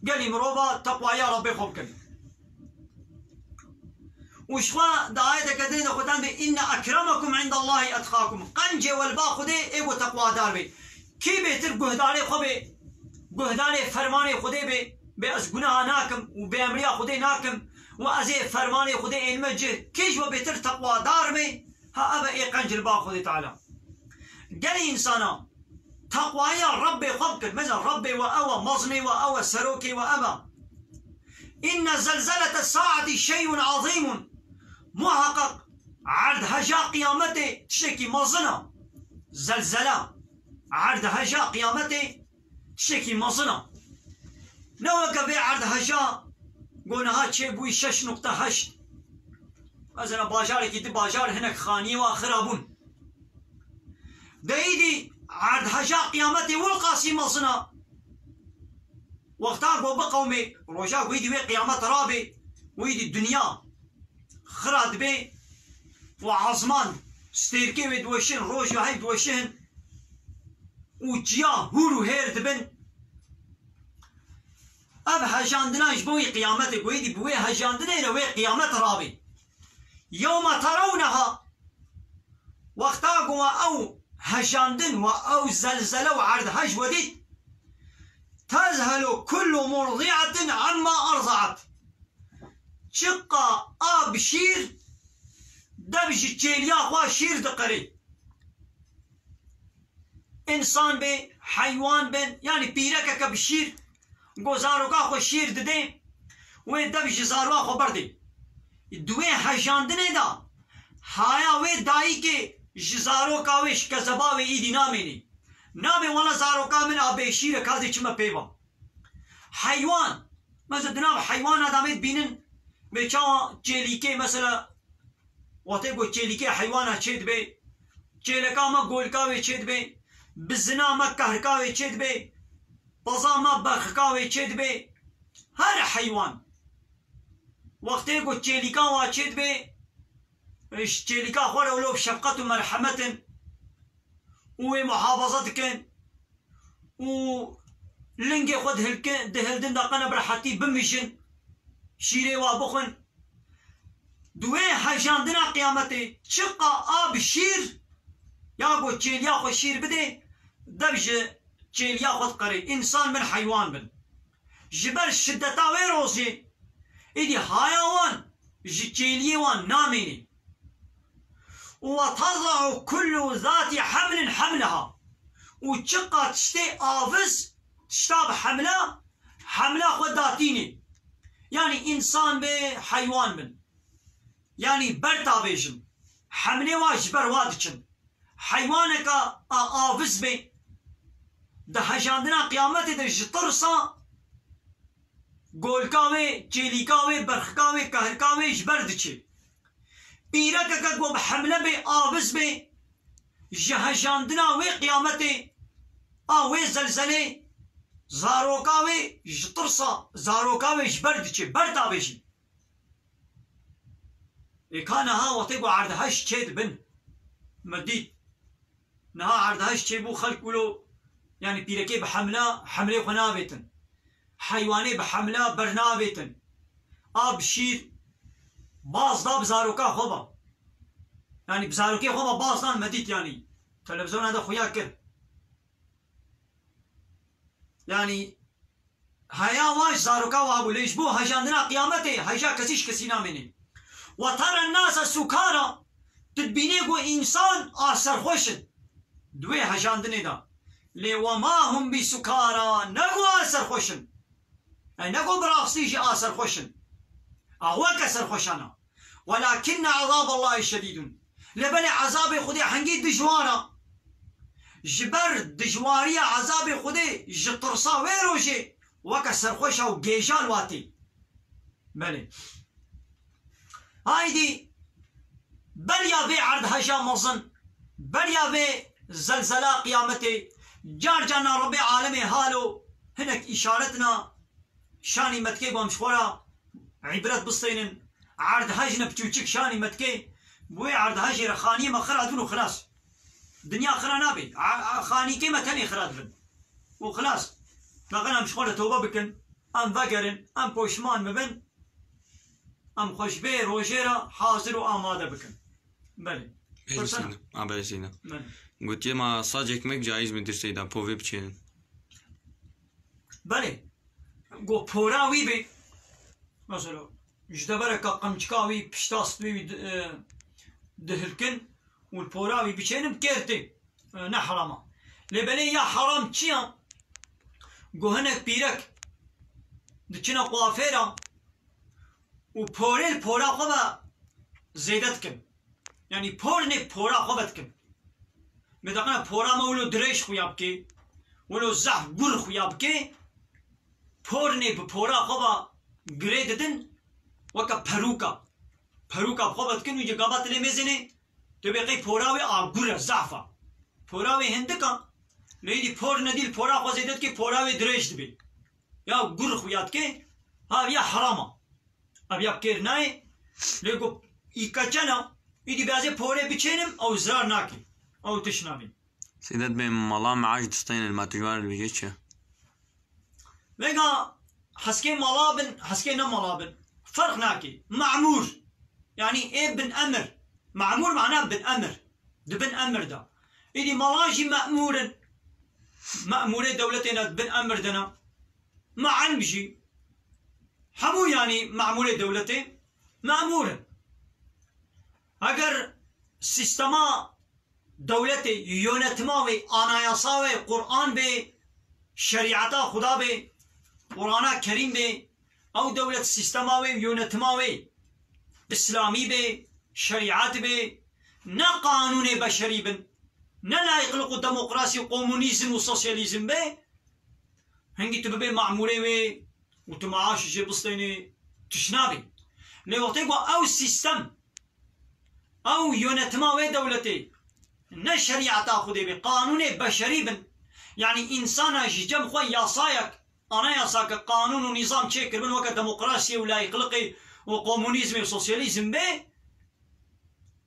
Gelî mirova teqwaya Rebbê xwe bikin. Û ji xwe di ayeteke din de Xwedan bê, "Inne ekremekum indallahi etqakum." Qencê we li ba Xwedê ê ku teqwadar bê. Kî bêtir guhdarê xwe bê, Guhdarê fermanê Xwedê bê, bê ez gunaha nakim û bêemriya Xwedê nakim û ez ê fermanê Xwedê ênime cih. Kê ji we bêtir teqwadar bê, ha ev e ê qenc li ba Xwedê Teala. Gelî însana teqwaya Rebbê xwe bikir. Mesela Rebbê we ew e, mezinê we ew e, serokê we ev e. Înne zelzelete saetî şeyun azîmun. Muheqeq erdheja qiyametê tiştekî mezin e. Zelzela, erdheja qiyametê tiştekî mezin e. Ne weke vê erdheja ku niha çêbûyî şeş nokte heşt. Mesela bajarekî di bajar hinek xaniyê wa xira bûn. De îdî erdheja qiyametê wilqasî mezin e. Wexta ku biqewmê, roja ku îdî wê qiyamet rabê, wî îdî dinya xira dibê û ezman stêrkê wê diweşin, roj û heyv diweşin û çiya hûr û hêr dibin. Ev hejandina ji bo wî qiyametê ku îdî bi wê hejandinê re wê qiyamet rabê. Yewme terawneha, wexta ku we ew hejandin, we ew zelzele û erdhej we dît, tezhelu kullu murdi'atin amma erdaat. Çiqa a bi şîr dev ji çêliya xwe şîr diqirî. Însan bê, heywan bin, yanî pîrekeke bi şîr, ku zaroka xwe şîr didê, wê dev ji zaroka xwe berdê. Di wê hejandinê de haya wê dayikê ji zaroka wê, ji kezeba wê îdî namênê. Nabê wela zaroka min a bêşîr e, ka ez ê çime pê ba. Heywan, mesela di nav heywana de em ê dibînin, bê çawa çêlîkê mesela Wextê ku çêlîkê heywana çêdibe, çêleka me golka wê çêdibe, bizina me kehrika wê çêdibe, peza me berxika wê çêdibe, her heywan. Wextê ku çêlîka wa çêdibe, ji çêlîka xwe re wilo bi şefqet û merhemet in û wê muhafaza dikin. û lingê xwe dihilke-, dihildin da qene bi rehetî bimijin, şîrê wa bixwin. Di wê hejandina qiyametê çiqa a bi şîr ya ku çêliya xwe şîr bidê, dev ji çêliya xwe diqerê. Însan bin, heywan bin. Ji ber şiddeta wê rojê, êdî haya wan ji çêliyê wan namênê. Û ve teza'u kullu zati hemlin hemleha. Û çiqa tiştê aviz, tişta bi hemle, hemla xwe datînê. Yanî însan bê, heywan bin. Yanî ber tavêjin. Hemlê wa ji ber wa diçin. Heywaneka a aviz bê, di hejandina qiyametê de ji tirsa golka wê, çêlîka wê, berxika wê, kehrika wê ji ber diçe. Pîrekeke ku bi hemle bê, aviz bê, ji hejandina wê qiyametê, a wê zelzelê, zaroka wê ji tirsa zaroka wê ji ber diçe, ber tavêjin. Ê ka niha wextê ku erdhej çê dibin, me dît. Niha erdhej çêbû, xelk wilo, yanî pîrekê bi hemla, hemlê xwe navêtin. Heywanê bi hemla bernavêtin. A bi şîr baz da bi zaroka xwe ve. Yanî bi zarokê xwe ve baz dan, me dît yanî. Televîzyona de xuya kir. Yanî heya wan ji zaroka wa bû, lê ji bo hejandina qiyametê heja kesî ji kesî namênê. Ve teren nase sukara, tu dibînê ku însan a serxweş in di wê hejandinê de. Lê ve ma hum bi sukara, ne ku a serxweş in. Ey, ne ku bi rastî jî a serxweş in. A weke serxweşan e. Welakinne ezaballahî şedîdun. Lê belê ezabê Xwedê hingî dijwar e. Ji ber dijwariya ezabê Xwedê, ji tirsa wê rojê weke serxweşa û gêja li wa tê. Belê. Haydî beriya vê erdheja mezin, beriya vê zelzela qiyametê, car carna Rebbê alemê halo hinek îşaretina şanî me dike, ku em ji xwe re îbret bistênin. Erdhej ne piçûçik şanî me dike. Bi wê erdhejê re xaniyê me xira dibin û xilas. Dinya xira nabe. A, a, xanîkê me tenê xira dibin. Û xilas. Daqin em ji xwe re tewbe bikin. Em vegerin. Em poşman bibin. Em xwe ji vê rojê re hazir û amade bikin. Belê. Belê Seyda. Ha, belê Seyda. Belê. Gotiye ma sacek mek caiz midir Seyda? Povê biçênin. Belê. Go pora wî bê. Mesela, ji devereke qemçika wî, pişta stûyê wî di-, e, dihilkin û li pora wî biçênin, kêr tê. E, ne heram a. Lê belê ya heram çi ya? Go hinek pîrek diçine kuafêra û porê li pora xwe ve zêde dikin. Yanî pornê pora xwe ve dikin. Bêdaqina pora me wilo dirêj xuya bike, wilo zehf gur xuya bike, pornê bi pora xwe ve girê didin, weke perûka. Perûka bi xwe ve dikin û gava tu lê mêzênê, tu bê qey pora wê a gur e, zehf a. Pora wê hindik a, lê êdî porne dî li pora xwe zêde dike, pora wê dirêj dibe. Ya gur xuya dike, ha ya heram a. Ev ya bi kêr nayê, lê go î keçena, îdî bê ez ê porê biçênim, ew zirar nake. Ew tişt nabî. Seyda, dibê mala meaş disteynin, ma tu ji wan re dibêjê çi? Vêga heskê mala bin, heskê ne mala bin, ferq nake. Memûr, yanî ê bin emir. Memûr mana bin emir. Di bin emir de. Îdî mala jî memûr in. Memûrê dewletê ne di bin emir de ne. Me'elm jî, hemû yanî memûrê dewletê memûr in. Eger sîstema dewletê, yönetima wê, anayasa wê, Quran bê, şerîeta Xuda bê, Qurana Kerîm bê, ew dewlet sîstema wê, yönetima wê, îslamî bê, şerîet bê, ne qanûnê beşerî bin, ne layîqlik û demokrasî, komunîzm û sosyalîzm bê, Hingî tu bibê mamûrê wê û tu maaş jê bistênê, tişt nabê. Lê wextê ku ew sîstem, ew yönetima wê dewletê ne şerîeta Xwedê bê, qanûnê beşerî bin, yanî însana ji cem xwe yasayek, anayasake, qanûn û nîzam çêkiribin weke demokrasiyê û layîqliqê û komunîzmê û sosyalîzm bê,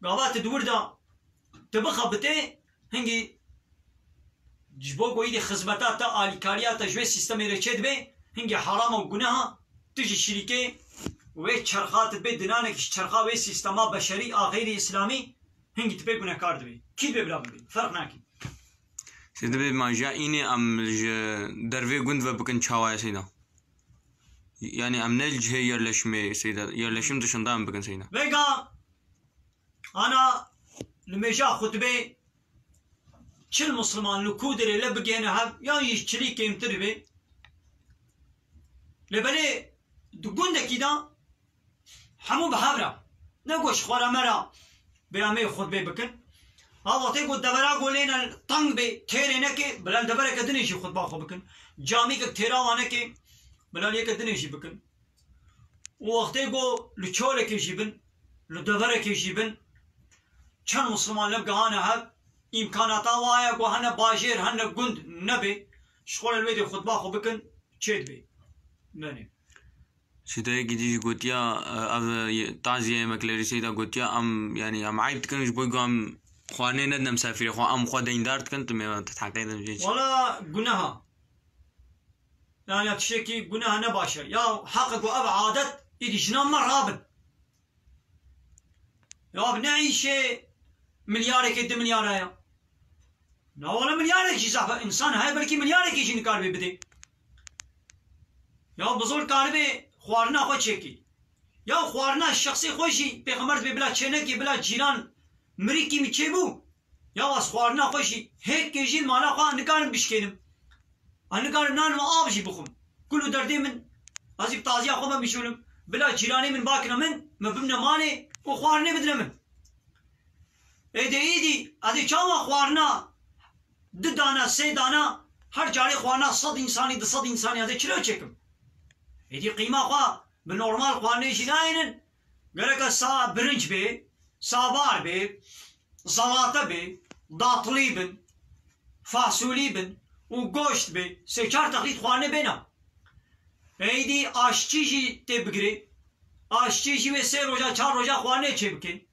gava tu di wir de tu bixebitê, hingî ji bo ku îdî xizmeta te, alîkariya te ji wê sîstemê re çêdibe, hingî heram û guneha, tu jî şirîkê wê çerxa dibê, dinanekî ji çerxa wê sîstema beşerî a xeyrî îslamî, hingî tu pê gunekar dibê. Kî dibê bila bibê? Ferq nake. Sê dibê ma jiya înê em ji dervê gund ve bikin çawa ye Seyda? Yanî em ne li cihê yerleşimê Seyda, yerleşim dışında em bikin Seyda? Vêga Ana li mêja xutbê çil Misliman li ku derê le bigihêne hev, yan jî çilî kêmtir bê. Lê belê di gundekî de hemû bi hev re. Ne ku ji xwe re me re bê em ê xutbê bikin. Ha wextê ku devera ku lêne teng bê, têrê neke, bila li devereke dinê jî xutba xwe bikin. Camîkek têra wan neke, bila li yeke dinê jî bikin. Û wextê ku li çolekê jî bin, li deverekê jî bin, çend Misliman lev gihane hev, îmkanata wa ye ku hene bajêr, hene gund nebê, ji xwe re li wê dê xutba xwe bikin, çê dibê. Benê. Sîdayekî dî jî gotiya, e, ev, e, taziyeyê me kilerî Seyda gotiya, em, yanî em eyb dikin ji bo ku em xwarinê nedin misafirê xwe, em xwe deyndar dikin, tu mêvan te teqê din jê çi? Wala guneha. Yani tiştekî guneha ne baş e. Ya heqe ku ev adet îdî jinan me rabin. Ya ne îşê milyarekê, du milyara ya. Na wala milyarek jî zehf e. Însan heye belkî milyarekê jî nikaribe bidê. Ya bi zor karibe xwarina xwe çêkî. Ya xwarina şexsê xwe jî Pêxember dibê bila çênekê, bila cîran mirîkî min çêbû. Ya ez xwarina xwe jî hêkê jî li mala xwe nikarim bişkênim. Ez nikarim nan û av jî bixwim. Kul û derdê min, ez ê bi taziya xwe me bişûnim. Bila cîranê min bakine min, me bimne malê û xwarinê bidine min. Êdî, êdî, ez ê çawa xwarina du dana, sê dana, her carê xwarina sed însanî, du sed însanî ez ê çilo çêkim? Êdî qîma xwe bi normal xwarinê jî nayênin. Gereke sa birinc bê, sabar bê, zalate bê, datlî bin, fasulî bin û goşt bê, sê çar texlît xwarinê bêna. Êdî aşçî jî tê bigirê. Aşçî jî wê sê roja, çar roja xwarinê çêbikê.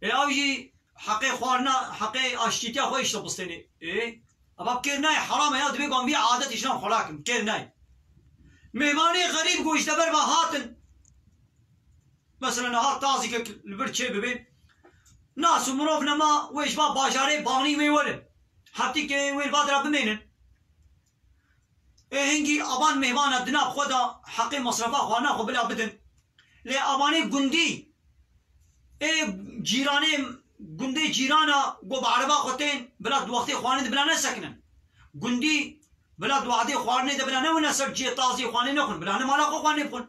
Ê ew jî heqê xwarina, heqê aşçîtiya xwe îşte bistênê. Ê, eva bi kêr nayê, heram e ya, divê ku em vî adetê jinan xwe rakin, bi kêr nayê. Mêvanê xerîb ku ji dever ve hatin, mesela niha tazîkek li vir çê bibe, nas û mirov nema, wê ji va bajarê banî wê werin. Heftîkê wê li va dira bimênin. Ê hingî avan mêvana di nav xwe de heqê masrefa xwarina xwe bila bidin. Lê avanê gundî, ê cîranê, gundê cîrana ku bi ereba xwe tên, bila di wextê xwarinê de bila nesekinin. Gundî bila di wextê xwarinê de bila newine ser cihê tazî xwarinê nexwin, bila ne mala xwe xwarinê bixwin.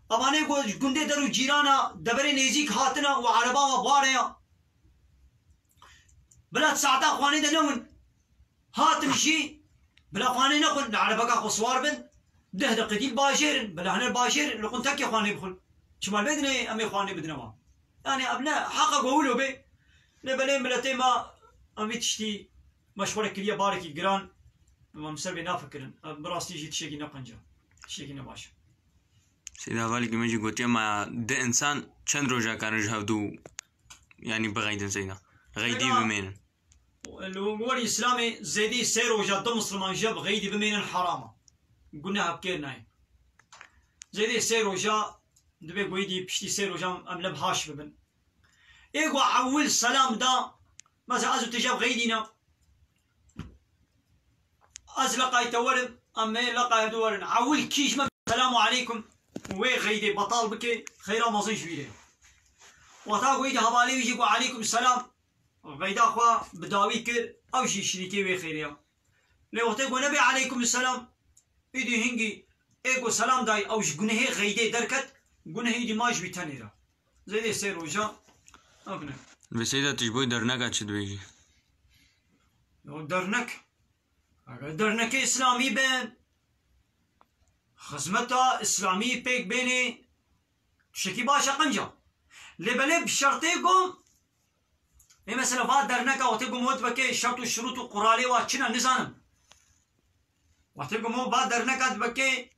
Avanê ku ji gundê der û cîrana deverê nêzîk hatine û ereba we bare ya. Bila di saeta xwarinê de newin. Hatin jî bila xwarinê nexwin, li erebeka xwe siwar bin, deh deqîqî li bajêr in, bila hine li bajêr in, li quntekê xwarinê bixwin. Çima li vê dinê em ê xwarinê bidine wan? Yanî ev ne heqa ku wilo bê, lê belê miletê me em vî tiştî me ji xwe re kiriye barekî giran, em ser vê nafikirin. Ev bi rastî jî tiştekî ne qenc e, tiştekî ne baş e. Seyda, hevalekî min jî gotiye, ma di insan çend roja karin ji hevdû, yanî, bixeydin Seyda? Xeydî Seyda, bimênin. Li gorî Îslamê zêdî sê roja du misliman ji hev xeydî bimênin heram e. Guneh bi kêr nayê. Zêdî sê roja, divê ku êdî piştî sê rojan em li haş bibin. Ê ku ewil selam da, mesela ez û tu ji hev xeydî ne. Ez leqay te werim, em ê leqay hevdu werin. Ewil kî ji me selamu aleykum, wê xeydê betal bike, xeyra mezin ji wî re. Wexta ku êdî hevalê wî jî ku aleykum selam, xeyda xwe bi dawî kir, ew jî şirîkê wê xeyrê ya. Lê wextê ku nebê aleykum selam, êdî hingî ê ku selam dayî, ew ji gunehê xeydê derket, gunehê êdî ma ji wî tenê re. Zêdê sê roja, ev ne. Vê Seyda, tu ji bo derneka çi dibêjî? Ya dernek, eger dernekê Îslamî be, xizmeta Îslamî pêk bênê, tiştekî baş e qenca. Lê belê bi şertê ku, ê mesela va derneka wextê ku mot veke şert û şurût û quralê wa çi ne nizanim. Wextê ku mot va derneka dibeke,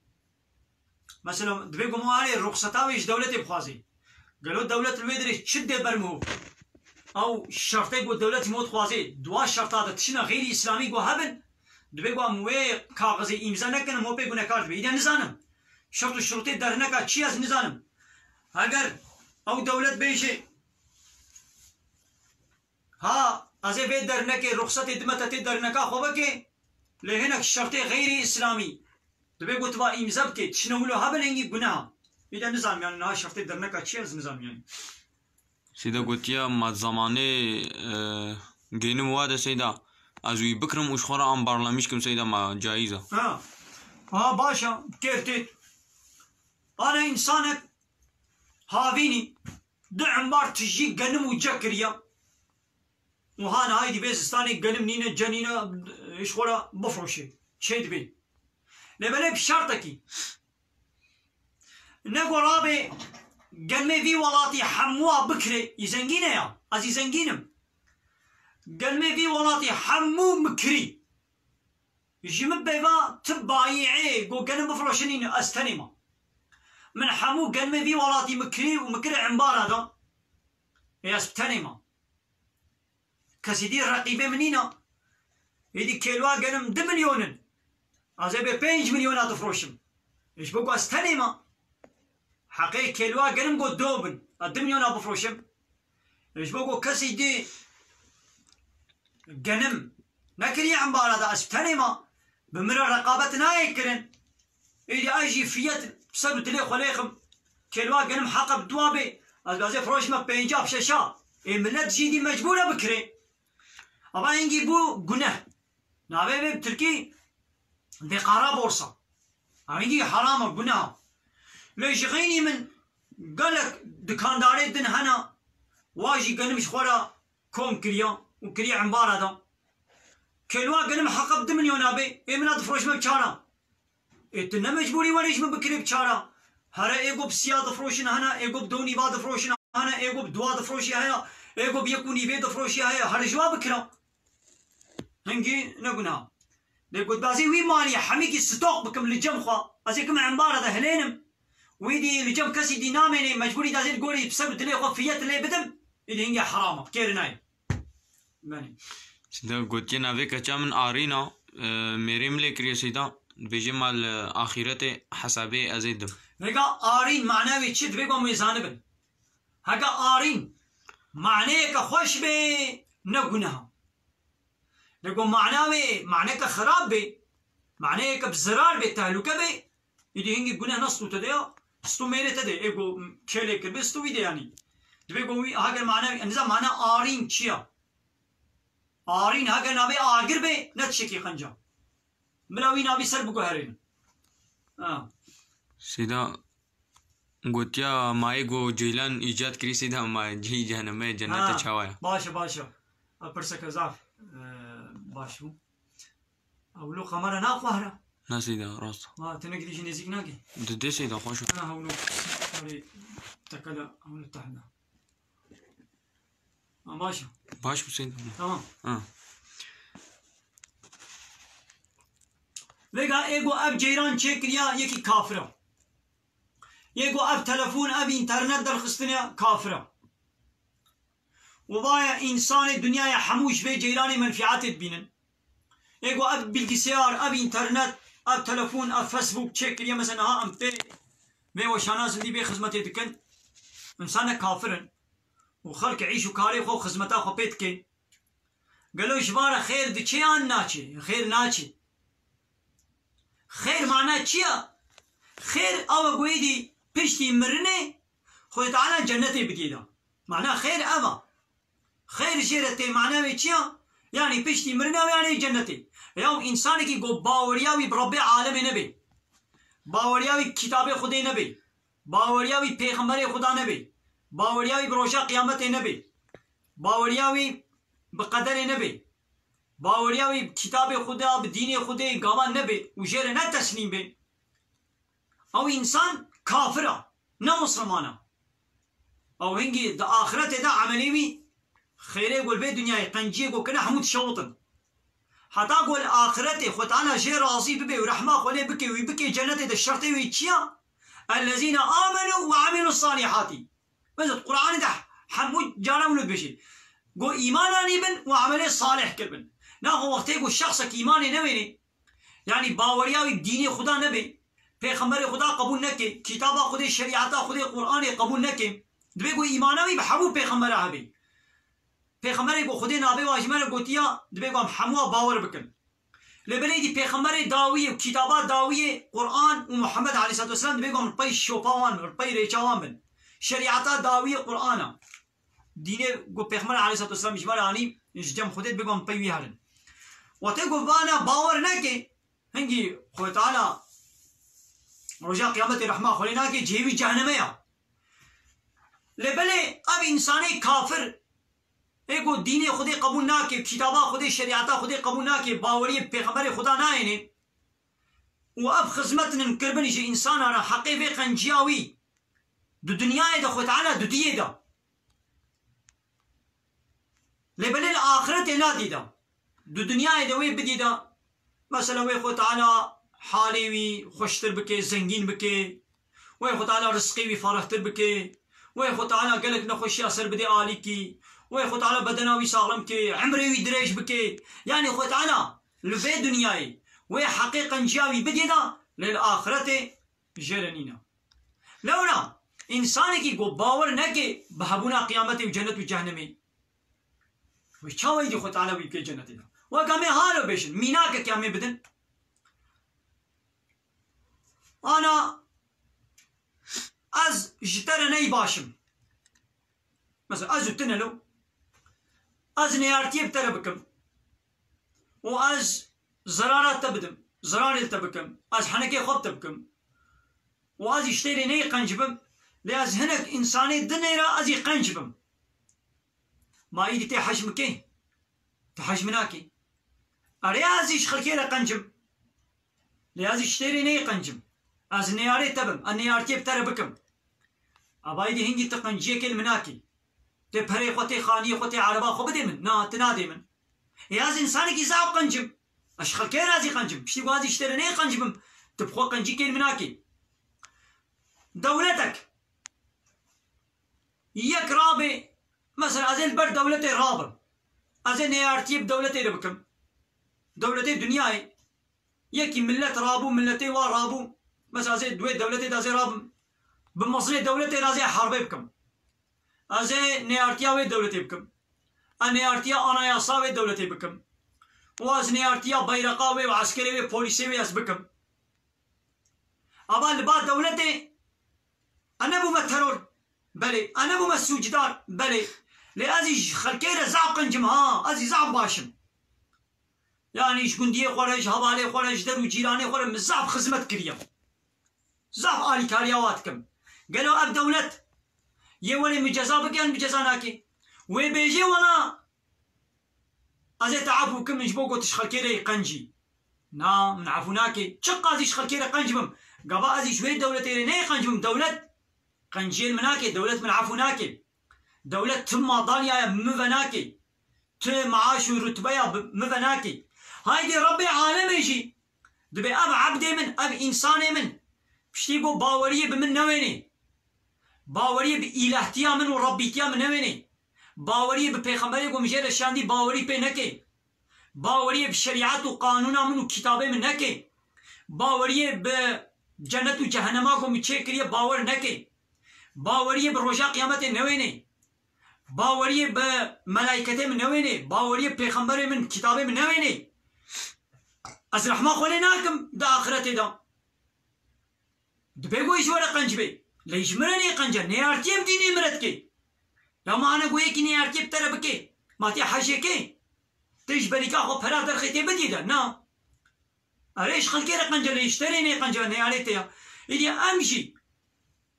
mesela divê ku mot erê ruxseta wê ji dewletê bixwazê. Gelo dewlet li wê derê çi dê ber miho? Ew şertê ku dewlet ji mot dixwazê, di wan şerta de tiştine xeyrî Îslamî ku hebin, divê ku em wê kaxizê îmza nekin, em wê pê gunekar dibe. Îde nizanim. Şert û şurûtê derneka çi ye ez nizanim. Heger ew dewlet bêjê, ha, ez ê vê dernekê ruxsetê dime te tê derneka xwe vekê, lê hinek şertê xeyrî Îslamî, divê ku tu va îmza bikê, tiştine wilo hebin hingî guneh e. Îde nizanim, yanî niha şertê derneka çi ye ez nizanim yanî. Seyda gotiye, ma zamanê, e, genim wa de Seyda, ez wî bikrim û ji xwe re em barlamîş kim Seyda, ma caiz e? Ha. Ha, baş e, kêr têt. Ana însanek havînî du embar tijî genim û ce kiriye. Û ha niha êdî vê zistanê genim nîne, ce nîne, ji xwe re bifroşê. Çê dibê. Lê belê bi şertekî. Ne ku rabê genmê vî welatî hemûa bikirê, î zengîn e ya, ez î zengîn im. Genmê vî welatî hemû min kirî. Ji min peyva ti bayîê ku genim bifroşinîne, ez tenê ma. Min hemû genmê vî welatî min kirî û min kire embara da. Ê ez bi tenê ma. Kesî dî reqîbê min nîna. Êdî kêlwa genim du milyon in. Ez ê bê pênc milyona difroşim. Ji bo ku ez tenê ma. Heqê kêlwa genim got do bin. Ez du milyona bifroşim. Ji bo ku kesî dî genim nekiriye embara da ez tenê ma. Bi min re reqabet nayê kirin. Êdî ez jî fiyet ser û dilê xwe lêxim. Kêlwa genim heqe bi dua bê. Ez gazê firoşime pênca bi şeşa. Ê millet jî dî mecbûr e bikirê. Ava hingî bû guneh. Navê vê bi tirkî vê qara borsa. Ev hingî heram e, guneh e. Lê ji xeynî min gelek dikandarê din hene. Wa jî genim ji xwe re kom kiriya û kiriye embara da. Kêlwa genim heqe bi du milyona bê, ê min a difroşime bi çara. Ê tu ne mecbûrî werê ji min bikirê bi çara. Here ê go bi siya difroşin hene, ê go bi do nîva difroşin hene, ê go bi dua difroşî heye, ê go bi yek û nîvê difroşî heye. Here ji wa bikira. Hingî ne gunah. Lê gotbazî wî malî hemîkî stok bikim li cem xwe. Ez ê kim embara de hilênim. Wî dî li cem kesî dî namênê, mecbûrî dazê li gorî bi ser û dilê xwe fiyet lê bidim. Îdî hingê heram e, bi kêr nayê. Benê. Seyda gotiye navê keça min Arîn a, e, mêrê min lê kiriye Seyda. Dibêje ma li axîretê hesabê ez ê dim. Vêga Arîn mana wê çi? Divê ku em wê zanibin. Heke Arîn maneyeke xweş bê, ne guneh e. Lê ku mana wê maneke xirab bê, Maneyeke bi zirar bê, tehlûke bê, îdî hingî guneh ne stû te de ya, stû mêrê te de, ê ku kêlê kir bê, stû vî de yanî. Dibê ku wî, heger mane, niza mane arîn çi ya? Arîn heger nabê agir bê, ne tiştekî qenca. Bila wî nabî ser biguherînin. Ha. Seyda gotiya, mayê ku Ceylan îcad kirî, Seyda, ma cihî cehennemê, cennete Ha, çawa ye? Baş e, baş e. Ev pirseke zaf, e, baş bû. Ewlo kamera naxwahre. Na Seyda, rast. Ha, tu ne gidî jî nêzîk nakî. Didê Seyda, xweş e. Ha, ewlo. Sorry. Tekele, ewlo tehna. Ha, baş e. Baş bû Seyda. Tamam. Ha. Vêga ê ku ev ceyran çêkiriya, yekî kafir e. Yê ku ev telefon, ev înternet derxistine, kafir e. Û vaye însanê dinyaya hemû ji vê ceyranê menfîatê dibînin. Ê ku ev bilgisayar, ev înternet, ev telefon, ev Facebook çêkiriye, mesela niha em pê vê weşana zindî vê xizmetê dikin, însan ne kafir in. Û xelk îş û karê xwe, xizmeta xwe pê dike. Gelo ji van re xêr diçe yan naçe? Xêr naçe. Xêr mana çi ya? Xêr ew e ku êdî piştî mirinê Xwedê Teala cennetê bidî da. Mana xêr ev e. Xêr jê re tê, mana wê çi ya? Yanî piştî mirinê ew yanî cennetê. Ya û însanekî ku baweriya wî bi Rebbê alemê nebe, baweriya wî bi kitabê Xwedê nebe, baweriya wî pêxemberê Xuda nebe, baweriya wî bi roja qiyametê nebe, baweriya wî bi qederê nebe, baweriya wî bi kitabê Xuda, bi dînê Xudê gavan nebe û jê re ne teslîm be, ew însan kafir e, ne misliman e. Ew hingî di axretê de emelê wî, xêrê ku li vê dinyayê, qenciyê ku kine, hemû dişewitin. Heta ku li axiretê Xwe Teala jê razî bibe û rehma Xwe lê bike û wî bike cenetê de, şertê wî çi ya? Ellezîne amenu ve amilus salihati. Mesela Qur'anê de hemû cara wilo dibêje. Go îman anîbin û emelê salih kiribin. Naxwe wextê ku şexsek îmanê newênê, yanî baweriya wî bi dînê Xuda nebe, pêxemberê Xuda qebûl neke, kitaba Xwedê, şerîeta Xwedê, Qur'anê qebûl neke, dibê ku îmana wî bi hemû pêxembera hebe. Pêxemberê ku Xwedê navê wan ji me re gotiya, dibê ku em hemûa bawer bikin. Lê belê dî pêxemberê dawiyê û kitaba dawiyê Qur'an û Muhammed aleyhisselatu vesselam dibê ku em li pey şopa wan bin, li pey rêça wan bin. Şerîeta dawiyê Qur'an e. Dînê ku Pêxember aleyhisselatu vesselam ji me re anî, ji cem Xwedê dibê ku em li pey wî herin. Wextê ku vana bawer neke, hingî Xwedê Teala roja qiyametê rehma Xwedê nake, cihê wî ceheneme ya. Lê belê ev însanê kafir, ê ku dînê Xwedê qebûl nake, kitaba Xwedê, şerîeta Xwedê qebûl nake, baweriyê bi pêxemberê Xuda nayêne û ev xizmetinin kiribin ji însanan re, heqê vê qenciya wî di dinyayê de Xwedê Teala didiyê da. Lê belê li axiretê nadî da. Di dinyayê de wê bidî da. Mesela wê Xwedê Teala halê wî xweştir bike, zengîn bike. Wê Xwedê Teala rizqê wî ferehtir bike. Wê Xwedê Teala gelek nexweşiya ser bide alîkî. Wê Xwedê Teala bedena wî saxlem ke, emrê wî dirêj bike. Yanî Xwedê Teala li vê dinyayê wê heqê qenciya wî bidî da, lê li axiretê jê re nîne. Lewra, însanekî ku bawer neke bi hebûna qiyametê û cennet û cehennemê, wê çawa êdî Xwedê Teala wî bike cennetê de? Weke em ê halo bêjin, mînakek em ê bidin. Ana, ez ji te re ney baş im. Mesela ez û tu ne lo, ez neyartiyê bi te re bikim û ez zerara te bidim, zerarê li te bikim, ez henekê xwe bi te bikim û ez ji tê re ney qenc bim, lê ez hinek însanê dinê re ez ê qenc bim. Ma êdî tê hej min kê? Tu hej min nakî. Erê, ez jî ji xelkê re qenc im. Lê ez jî ji tê re neyê qenc im. Ez neyarê te bim, ez neyartiyê bi te re bikim. Eva êdî hingî tu qenciyekê li min nakî. Tê perê xwe, tê xaniyê xwe, tê ereba xwe bidê min. Na, tu nadê min. Ê, ez însanekî zaf qenc im. Ez ji xelkê re ez jî qenc im. Piştî ku ez jî ji tê re neyê qenc bim, tu bi xwe qenciyekê li min nakî. Dewletek. Yek rabe, mesela ez ê li ber dewletê rabim. Ez ê neyartiyê bi dewletê re bikim. Dewletê dinyayê. Yekî millet rabû, milletê wa rabû. Mesela ez ê di wê dewletê de ez ê rabim. Bi mezinê dewletê re ez ê herbê bikim. Ez ê neyartiya wê dewletê bikim. Ez neyartiya anayasa wê dewletê bikim. û ez neyartiya beyreqa wê û eskerê wê, polîsê wê ez bikim. Ava li ba dewletê, ez nebûme teror. Belê, ez nebûme sûcdar. Belê. Lê ez jî ji xelkê re zaf qenc im ha. Ez jî zaf baş im. Yanî ji gundiyê xwe re, ji hevalê xwe re, ji der û cîranê xwe re min zaf xizmet kiriye. Zaf alîkariya wa dikim. Gelo ev dewlet yê werê min ceza bike yan min ceza nake? Wê bêjê wela ez ê te efû bikim, min ji bo ku tu ji xelkê re yî qencî. Na, min efû nake. Çiqas jî ji xelkê re qenc bim, gava ez jî ji wê dewletê re neyê qenc bim. Dewlet qenciyên min nake, dewlet min efû nake. Dewlet tim madalyaye min venake. Ti maaş û rutbeya bi-, min venake. Haydê Rebbê alemê jî dibê ev ebdê min, ev însanê min piştî ku baweriyê bi min newênê. Baweriyê bi îlahtiya min û Rebbîtiya min newênê. Baweriyê bi pêxemberê ku min jê re şandî bawerî pê neke. Baweriyê bi şerîet û qanûna min û kitabê min neke. Baweriyê bi cennet û cehenema ku min çêkiriye bawer neke. Baweriyê bi roja qiyametê newênê. Baweriyê bi melayketê min newênê. Baweriyê bi pêxemberê min, kitabê min newênê. Ez rehma xwe lê nakim di axiretê de. Dibê ku ji we re qenc bê. Lê ji min re nê qenc e. Neyartiyê bi dînê min re dike. Ya ma ana ku yekî neyartiyê bi te re bike. Ma tê hecê ke? Tê ji berîka xwe pera derxê tê bidî de. Na. Erê ji xelkê re qenc e, lê ji te re nê qenc e, neyarê te ya. Îdî em jî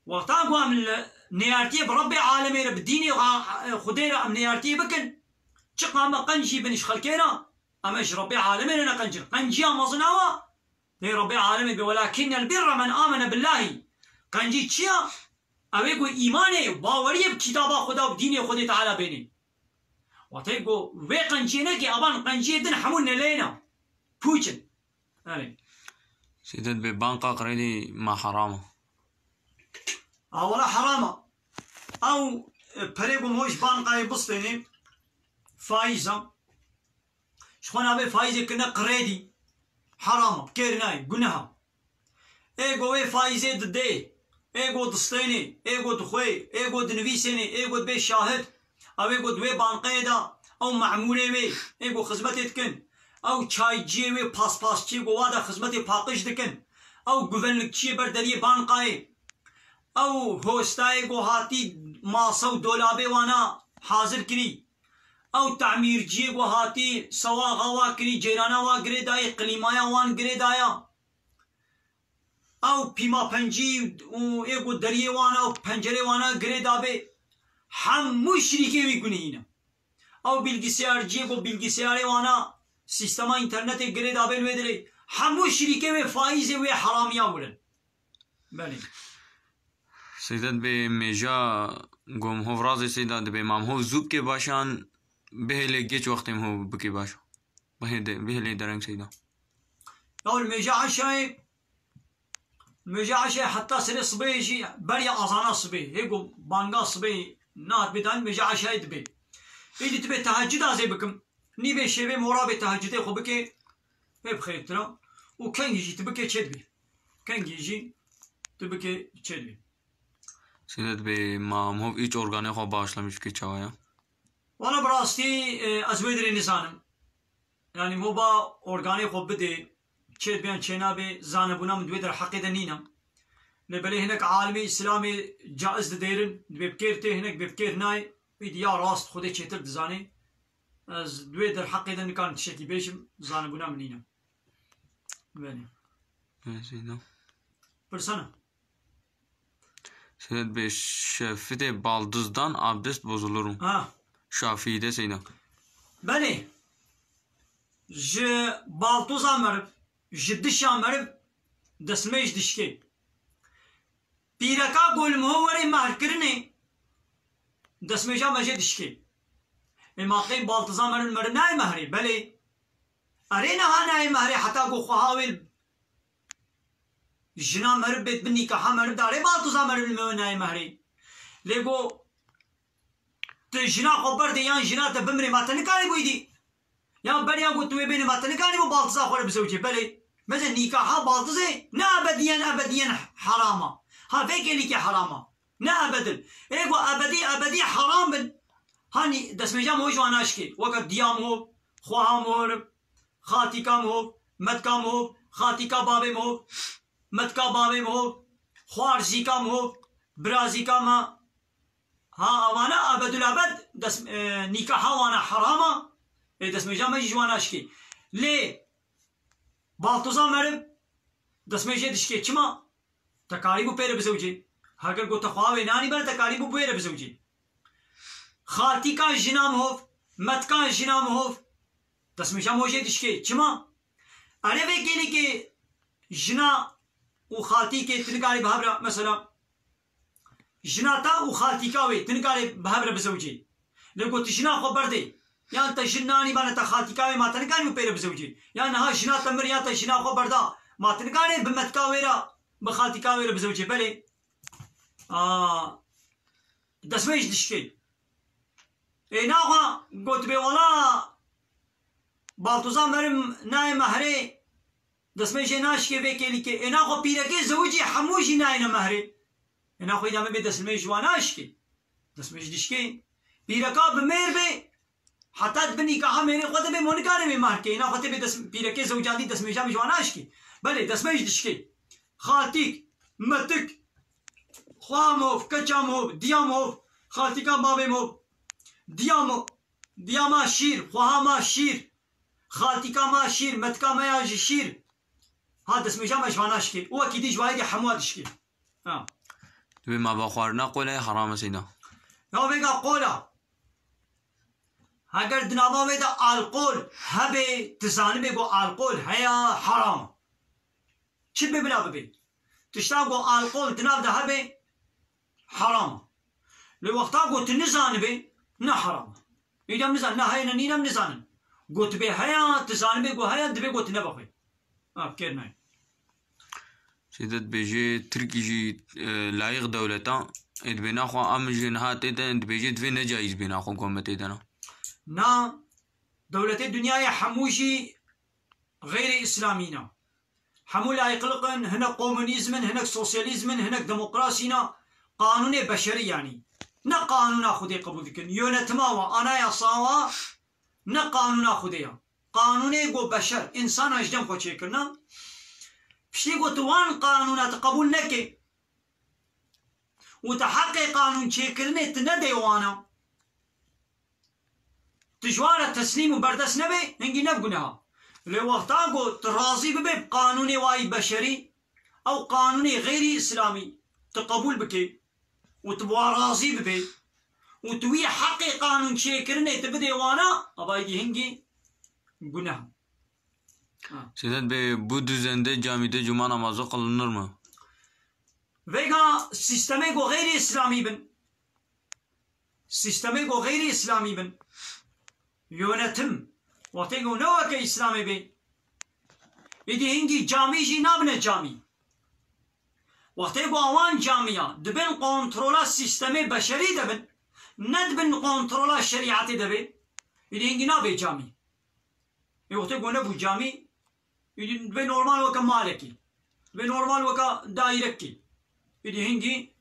wexta ku em li neyartiyê bi Rebbê alemê re, bi dînê a-, Xwedê re em neyartiyê bikin, çiqa me qenc jî bin ji xelkê re, em ji Rebbê alemê re neqencin. Qenciya mezin ew e. Lê Rebbê alemê bê, "Welakinnel birre men amene billahî." Qencî çi ya? Ew ê ku îmanê, baweriyê bi kitaba Xweda û bi dînê Xwedê Teala bênê. Watê ku wê qenciyê neke, avan qenciyê din hemû neleyna. Pûç in. Erê. Seyda dibê banka kredî ma heram e? A wela heram e. Ew, e, perê ku ji bankayê bistênê, faîz e. Ji xwe navê faîzê kirine kredî. Heram e, bi kêr nayê, guneh e. Ê ku wê faîzê didê, ê ku distênê, ê ku dixwê, ê ku dinivîsênê, ê ku dibê şahid, ew ê ku di wê bankeyê de, ew memûrê wê, ê ku xizmetê dikin, ew çayciyê wê, paspasçiyê ku wa de xizmetê paqij dikin, ew guvenlikçiyê ber deriyê bankayê, ew hostayê ku hatî masa û dolabê wana hazir kirî, ew temîrciyê ku hatî sewaxa wa kirî, cêrana wa girê dayê, klîmaya wan girê daya. Ew pîma pencî û ê ku deriyê wan e û pencerê wan e girê dabê, hemû şirîkê wî gunehî ne. Ew bilgisayarciyê ku bilgisayarê wan e, sîstema înternetê girê dabê li wê dirê, hemû şirîkê wê faîzê wê heramiya wirin. Belê. Seyda dibê mêja ku em hov razê Seyda dibê ma em hov zû bikê baş an bihêlê geç wextê em hov bikê baş? Bihêde-, bihêlê dereng Seyda. Ya mêja eşayê, mêja eşayê heta serê sibê jî beriya azana sibê. Hê ku banga sibê nehat bê dan mêja eşayê dibê. Êdî dibê tehecud ez ê bikim. Nîvê şevê mora bê tehecudê xwe bikê, pê bi xêrtir e. Û kengî jî tu bikê çêdibê. Kengî jî tu bikê çêdibê. Seyda dibê ma em hov îç organê xwe bağışlamış bikê çawa ya? Wala bi rastî, e, ez wê dirê nizanim. Yanî ho ba organê xwe bidê, çêdibê yan çênabê, zanebûna min di wê der heqê de nîne. Lê belê hinek alimê Îslamê caiz didêrin, dibê bi kêr tê, hinek bê bi kêr nayê. Îdî ya rast Xwedê çêtir dizanê. Ez di wê der heqê de nikarim tiştekî bêjim, zanebûna min nîne. Belê. Seyda. Pirsana. Seyda dibê şefitê baldizdan abdest bozulur mu? Ha. Şafii de Seyda. Belê. Ji baltoza meriv, ji dişa meriv destmêj dişkê. Pîreka ku li miho werê mehrkirinê, destmêja me jê dişkê. Ê ma qey baltiza meriv, meriv nayê mehrê? Belê. Erê niha nayê mehrê heta ku xweha wê jina meriv bêt bi nîkaha meriv de, erê baltiza meriv li miho nayê mehrê. Lê ku tu jina xwe berdê yan jina te bimrê, ma te nikarî bû îdî? Ya beriya ku tu wê bênî, ma te nikarî bû baltiza xwe re bizewicê? Belê. Meze nîkaha baltizê ne ebediyen, ebediyen heram a. Ha vê kêlîkê heram a. Ne ebedin. Ê ku ebedî, ebedî heram bin. Hanî destmêja mor ji wan naşkê. Weke diya mor, xweha mor, Xaltîka mihov, metka mihov, xaltîka bavê mihov, metka bavê mihov, xwarzîka mihov, birazîka me. Ha, avana ebedul ebed des-, e, nîkaha wana heram a. Ê destmêja me jî ji wan naşikê. Lê baltoza meriv destmêjê dişikê. Çima? Te karîbû pê re bizewicî. Heger got te xweha wê nanî bere, te karîbû pê re bizewicî. Xaltîka jina mihov, metka jina mihov, destmêja mojê dişikê. Çima? Erê vê kêlîkê jina û xaltîkê tu nikarî bi hev re, mesela, jina te û xaltîka wê tu nikarî bi hev re bizewicî. Lê got tu jina xwe berdê. Yan te jin nanî bane te xaltîka wê, ma te nikarî bi pê re bizewicî. Yan niha jina te mir ya te jina xwe berda. Ma tu nikarî bi metka wê re, bi xaltîka wê re bizewicî. Belê. A, destmêj dişikê. Ê naxwe got bê wala baltoza merim nayê mehrê, destmêjê naşikê vê kêlîkê. Ê naxwe pîrekê zewicî hemû jî nayêne mehrê. Ê naxwe îdame bê destmêj ji wan naşikê. Destmêj dişikê. Pîreka bi mêr bê, heta di bin nîkaha mêrê xwe de bê, mo nikare bê mehrkê. Ê naxwe tê bê dest-, pîrekê zewicandî destmêja min ji wan naşikê. Belê, destmêj dişikê. Xaltîk, metik, xweha mov, keça mov, diya mov, xaltîka bavê mov, diya mov, diya ma şîr, xweha ma şîr, xaltîka ma şîr, metika me ya ji şîr. Ha, destmêja me ji vana şikê. Û wekî dî ji wayê dî hemû dişikê. Ha. Divê ma ba xwarina qola ye heram e seyda. Ya vêga qola. Heger di nava wê de alkol hebe, tu zanibê ku alkol heye, heram. Çi bê bila bibê. Tişta ku alkol di nav de hebe, heram. Lê wexta ku tu nizanibê, ne heram. Îdem nizan, ne heye ne nînem nizanin. Ku tu bê heya, tu zanibê ku heye, dibê ku tu nebe xwe. Ha, fikir nayê. Seyda dibêje Tirkî jî, e, layîq dewleta. Ê dibê naxwe em jî niha tê de dibêje divê necayîz bê naxwe ku me tê de ne. Na, dewletê dinyayê hemû jî xeyrê îslamî ne. Hemû layîqliq in, hinek komunîzm in, hinek sosyalîzm in, hinek demokrasî ne. Qanûnê beşerî yanî. Ne qanûna Xwedê qebûl dikin. Yönetima wa, anayasa wa ne qanûna Xwedê ya. Qanûnê ku beşer, însan ji cem xwe çêkirine. Piştî ku tu wan qanûna tu qebûl nekê û tu heqê qanûn çêkirinê tu nedê wana, tu ji wan re teslîm û berdest nebê, hingî ne bi guneha. Lê wexta ku tu razî bibê bi qanûnê wayî beşerî, ew qanûnê xeyrî îslamî tu qebûl bikê û tu bi wan razî bibê û tu wî heqê qanûn çêkirinê tu bidê wana, ava êdî hingî guneh. Ha. Seyda dibê bu düzende camide cuma namazı kılınır mı? Vêga sîstemê ku xeyrî îslamî bin. Sîstemê ku xeyrî îslamî bin. Yönetim. Wextê ku ne weke îslamê bê. Êdî hingî camî jî nabine camî. Wextê ku awan camiya di bin kontrola sîstemê beşerî de bin, ne di bin kontrola şerîetê de bê, êdî hingî nabê camî. Ê wextê ku nebû camî, êdî dibê normal weke malekî. Dibê normal weke dairekî. Êdî hingî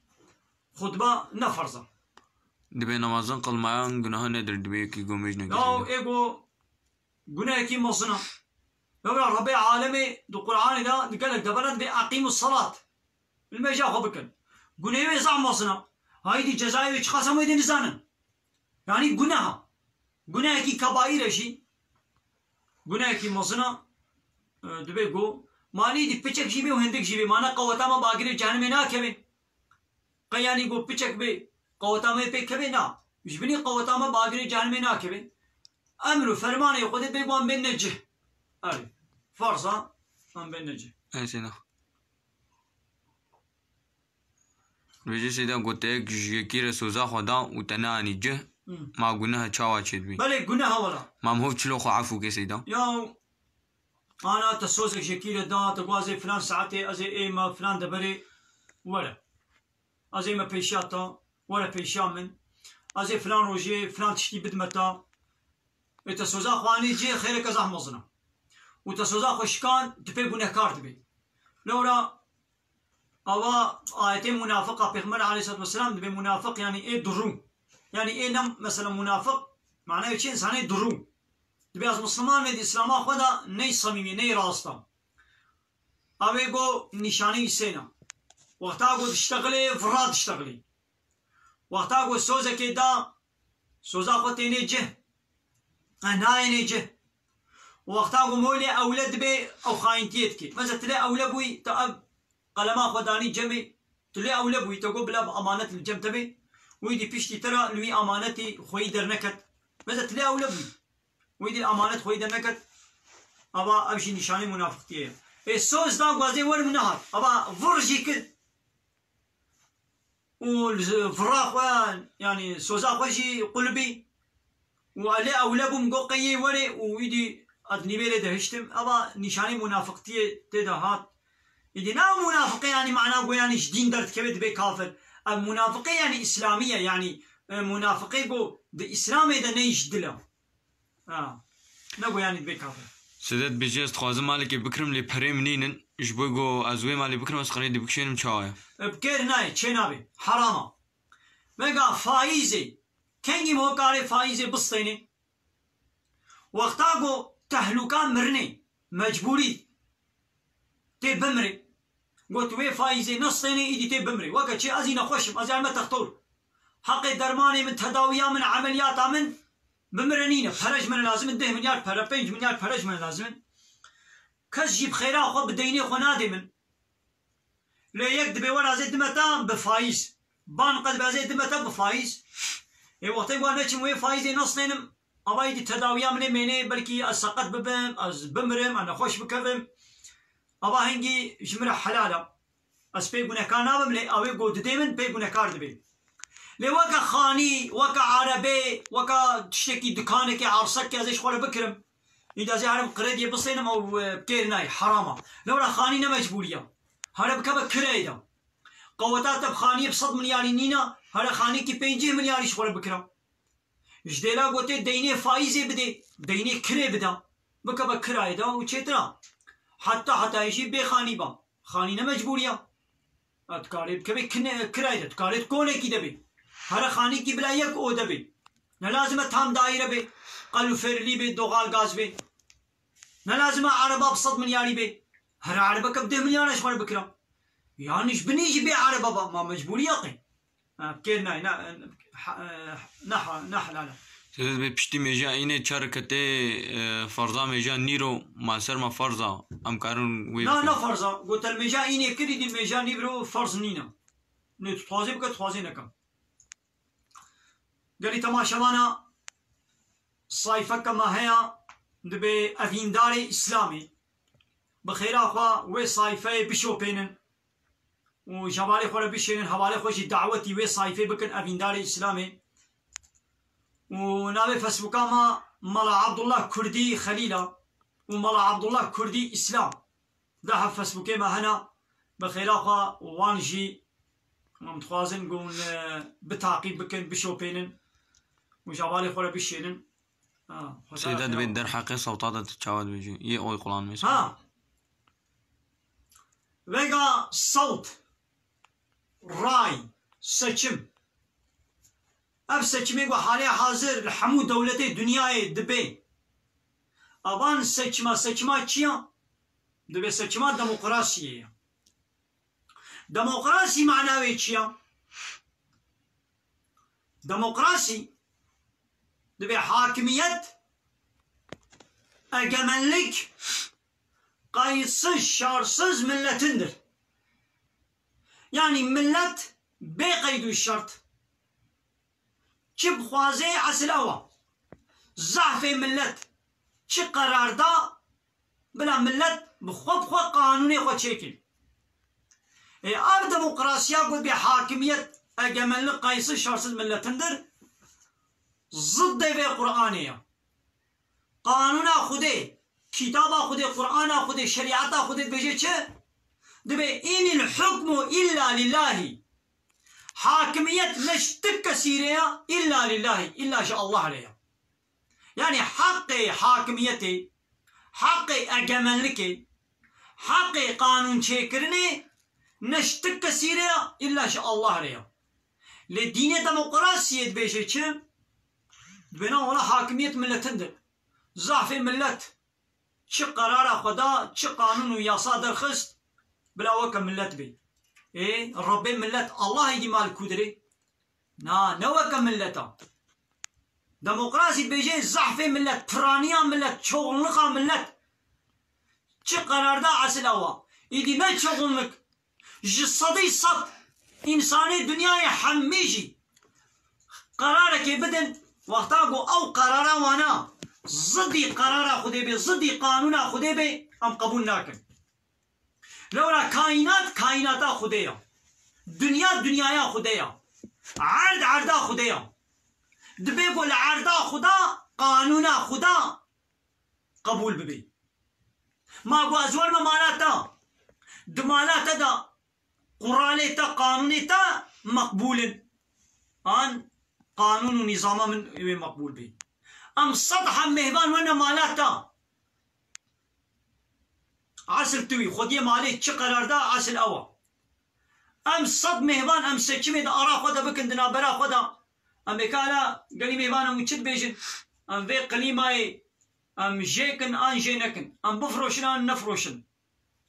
xutba ne ferz e. Dibê namazın kılmayan günaha nedir? Dibê yekî gomej nekir. Ya ê ku gunehekî mezin e. Lewra Rebê alemê di Qur'anê de di gelek deveran dibê "Eqîmus salat". Li meja xwe bikin. Gunehê wê zaf mezin e. Haydî cezayê wê çiqas hemû êdî nizanin. Yanî guneha. Gunehekî kebaîr e jî. Gunehekî mezin e, e, dibê ku malî dî piçek jî bê û hindik jî bê. Ma ne qeweta me bagirê cehenimê nakeve. Qey yanî ku piçek bê, qeweta me pê keve na. Ji binî qeweta me bagirê cehenimê nakeve. Emr û fermanê Xwedê bê ku em bên ne cih. Erê. Farz a, em bên ne cih. Ey seyda. Dibêje seyda ku te yek ji yekî re soza xwe da û te neanî cih, Hmm. ma guneha çawa çêdibî? Belê guneha wela. Ma mihov çilo xwe efû ke seyda? Ya ana te sozek ji yekî re da, te got ez ê filan saetê, ez ê ê me filan deverê were. Ez ê me pêşiya te, were pêşiya min. Ez ê filan rojê filan tiştî bidime te. Ê te soza xwe anî cê xêreke zaf mezin e. Û te soza xwe şikan, tu pê gunehkar dibî. Lewra ava ayetê munafiqa Pêxember aleyhissalatu vesselam dibê munafiq yanî ê durû. Yanî ê nem mesela munafiq manayê çi însanê durû. Dibê ez misliman me, di Îslama xwe de ney samîmî, ney rast e. Ew ê go nîşanî wî sêna. Wexta go diştexilê, vira diştexilî. Wexta go sozekê da, soza xwe tênê cih. E, nayênê cih. Wexta go molê ewle dibê ew xayintiyê dikê. Mesela tu lê ewle bûyî, tu ev qelema xwe danî cemê, tu lê ewle bûyî, te got bila bi emanet li cem te bê. Wî dî piştî te re li wî emanetî xweyî derneket. Mesela tu lê ewle bûyî. Wî dî emanet xweyî derneket. Ava ev jî nîşanê munafiqtiyê ye. Ê soz da gwazê wer min nehat. Ava vir jî kir. Û li vira xwe, yanî soza xwe jî qulibî. Û elê ewle bûm, got qey yê werê û wî dî ez nîvê lê dihiştim. Eva nîşanî munafiqtiyê tê de hat. Îdî ne ew munafiqê, yanî mana go, yanî ji dîn derdikeve dibe kafir. Ev munafiqê, yanî îslamî ye, yanî, e, munafiqê go di îslamê de ney ji dil e. Ha. Ne go, yanî dibe kafir. Sedet bêjî, ez dixwazim malekê bikirim, lê perê min nînin. Ji bo go ez wê malê bikirim, ez qirêdî bikişênim, çawa ye? E, bi kêr nayê, çê nabê. Heram e. Vega faîzê, kengî me ho karê faîzê bistênê? Wexta go tehlûka mirinê, mecbûrî tê bimirê. Got wê faîzê nestênê, îdî tê bimirê. Weke çi ez î nexweş im, ez ê me textor. Heqê dermanê min, tedawiya min, emeliyata min bimire nîne. Pere ji min lazim in, deh milyar pere, pênc milyar pere ji min lazim in. Kes jî bi xêra xwe, bi deynê xwe nadê min. Lê yek dibê wera zê dime te bi faîz. Ban qed be zê dime te bi faîz. Ê wextê wan neçim wê faîzê nestênim, ava îdî tedawiya min ê mênê, belkî ez seqet bibim, ez bimirim, ez nexweş bikevim. Ava hingî ji min re helal e. Ez pê gunekar nabim, lê ew ê go didê min pê gunekar dibê. Lê weke xanî, weke erebê, weke tiştekî, dikanekê, arsekê ez ê ji xwe re bikirim. Îda ez ê herim qrediyê bisênim, ew, e, bi kêr nayê, heram e. Lewra xanî ne mecbûrî ye. Here bikeve kirayê de. Qeweta te bi xaniyê bi sed milyarî nîne, here xanîkî pêncî milyarî ji xwe re bikira. Ji dêla gotê deynê faîzê bidê, deynê kirê bide. Bikeve kirayê de û çêtir e. Heta hetayê jî bê xanî be. Xanî ne mecbûrî ye. Ha, tu karê bikevê kine-, kirayê de, tu karê di konekî de bê. Here xanîkî bila yek ode bê. Ne lazim e tam daîre bê. Qelûferlî bê, doğal gaz bê. Ne lazim e ereba bi sed milyarî bê. Here erebeke bi deh milyar e ji xwe re bikira. Yanî ji binî jî bê ereba be. Ma mecbûrî ye qey? Ha, bi kêr nayê, ne, ha, ne, ne helal e. Sedet bê, piştî mêja înê çar reke tê, e, ferza mêja nîro, ma ser ma ferza, em karin wê Na, bikin? Ne ferza. Gotel mêja înê kirî dî, mêja nîvro ferz nîne. Nê tu dixwazê bike, dixwazê neke. Gelî temaşevana, sayfeke me heye, dibê evîndarê Îslamê. Bi xêra xwe wê sayfeyê bişopênin û ji hevalê xwe re bişênin, hevalê xwe jî dawetî wê sayfê bikin, evîndarê Îslamê. Û navê Facebooka me Mala Abdullah Kurdî Xelîl e û Mala Abdullah Kurdî Îslam. Daha Facebookê me hene, bi xêra xwe wan jî em dixwazin ku hûn, e, bitaqîb bikin, bişopênin û ji hevalê xwe re bişênin. Ha, Xwedê Seyda razî dibê derheqê sewta de tu çawa dibêjî? Yê oy kullanmê. Ha. Vega sewt, ray, seçim. Ev seçimê ku halê hazir li hemû dewletê dinyayê dibe. Evan seçima, seçima çi ya? Dibe seçima demokrasiyê ye. Demokrasî mana wê çi ya? Demokrasî dibe hakimiyet, egemenlik, qayıtsız, şartsız milletindir. Yanî millet bê qeyd û şert. Çi bixwazê esil ew e. Zehfê millet çi qerar da, bila millet bi xwe bi xwe qanûnê xwe çêkin. Ê ev demokrasiya ku bê hakimiyet, egemenlik, qayıtsız, şartsız milletindir, ziddê vê Qur'anê ye. Qanûna Xwedê, kitaba Xwedê, Qur'ana Xwedê, şerîeta Xwedê dibêje çi? Dibê, "Înil hukmu illa lillahi." Hakimiyet ne ji ti kesî re ya, illa lillahi, illa ji Allah re ya. Yanî heqê hakimiyetê, heqê egemenlikê, heqê qanûnçêkirinê ne ji ti kesî re ya, illa ji Allah re ya. Lê dînê demokrasiyê dibêje çi? Dibê na wela hakimiyet milletindir. Zehfê millet çi qerara xwe da, çi qanûn û yasa derxist, bila weke millet bê. Ê, Rebbê millet Allah îdî mal kûdirê? Na, ne weke milleta. Demokrasî dibêje zehfê millet, piraniya millet, çoxunlika millet. Çi qerar da esil ew a. Îdî ne çoxunlik. Ji sedî sed însanê dinyayê hemî jî qerarekê bidin, wexta ku ew qerara wana zidî qerara Xwedê bê, zidî qanûna Xwedê bê, em qebûl nakin. Lewra kaînat, kaînata Xwedê ya. Dinya, dinyaya Xwedê ya. Erd, erda Xwedê ya. Dibê ku li erda Xweda, qanûna Xweda qebûl bibê. Ma ku ez werme mala te, di mala te de quralê te, qanûnê te meqbûl in. An qanûn û nîzama min wê meqbûl bê. Em sed heb mêvan werne mala te. Esil tu wî, xwediyê malê çi qerar da, esil ew a. Em sed mêvan em seçimê di ara xwe de bikin, di navbera xwe de. Em ê kala gelî mêvan em çi dibêjin? Em vê klîmayê em jê kin an jê nekin. Em bifroşin an nefroşin.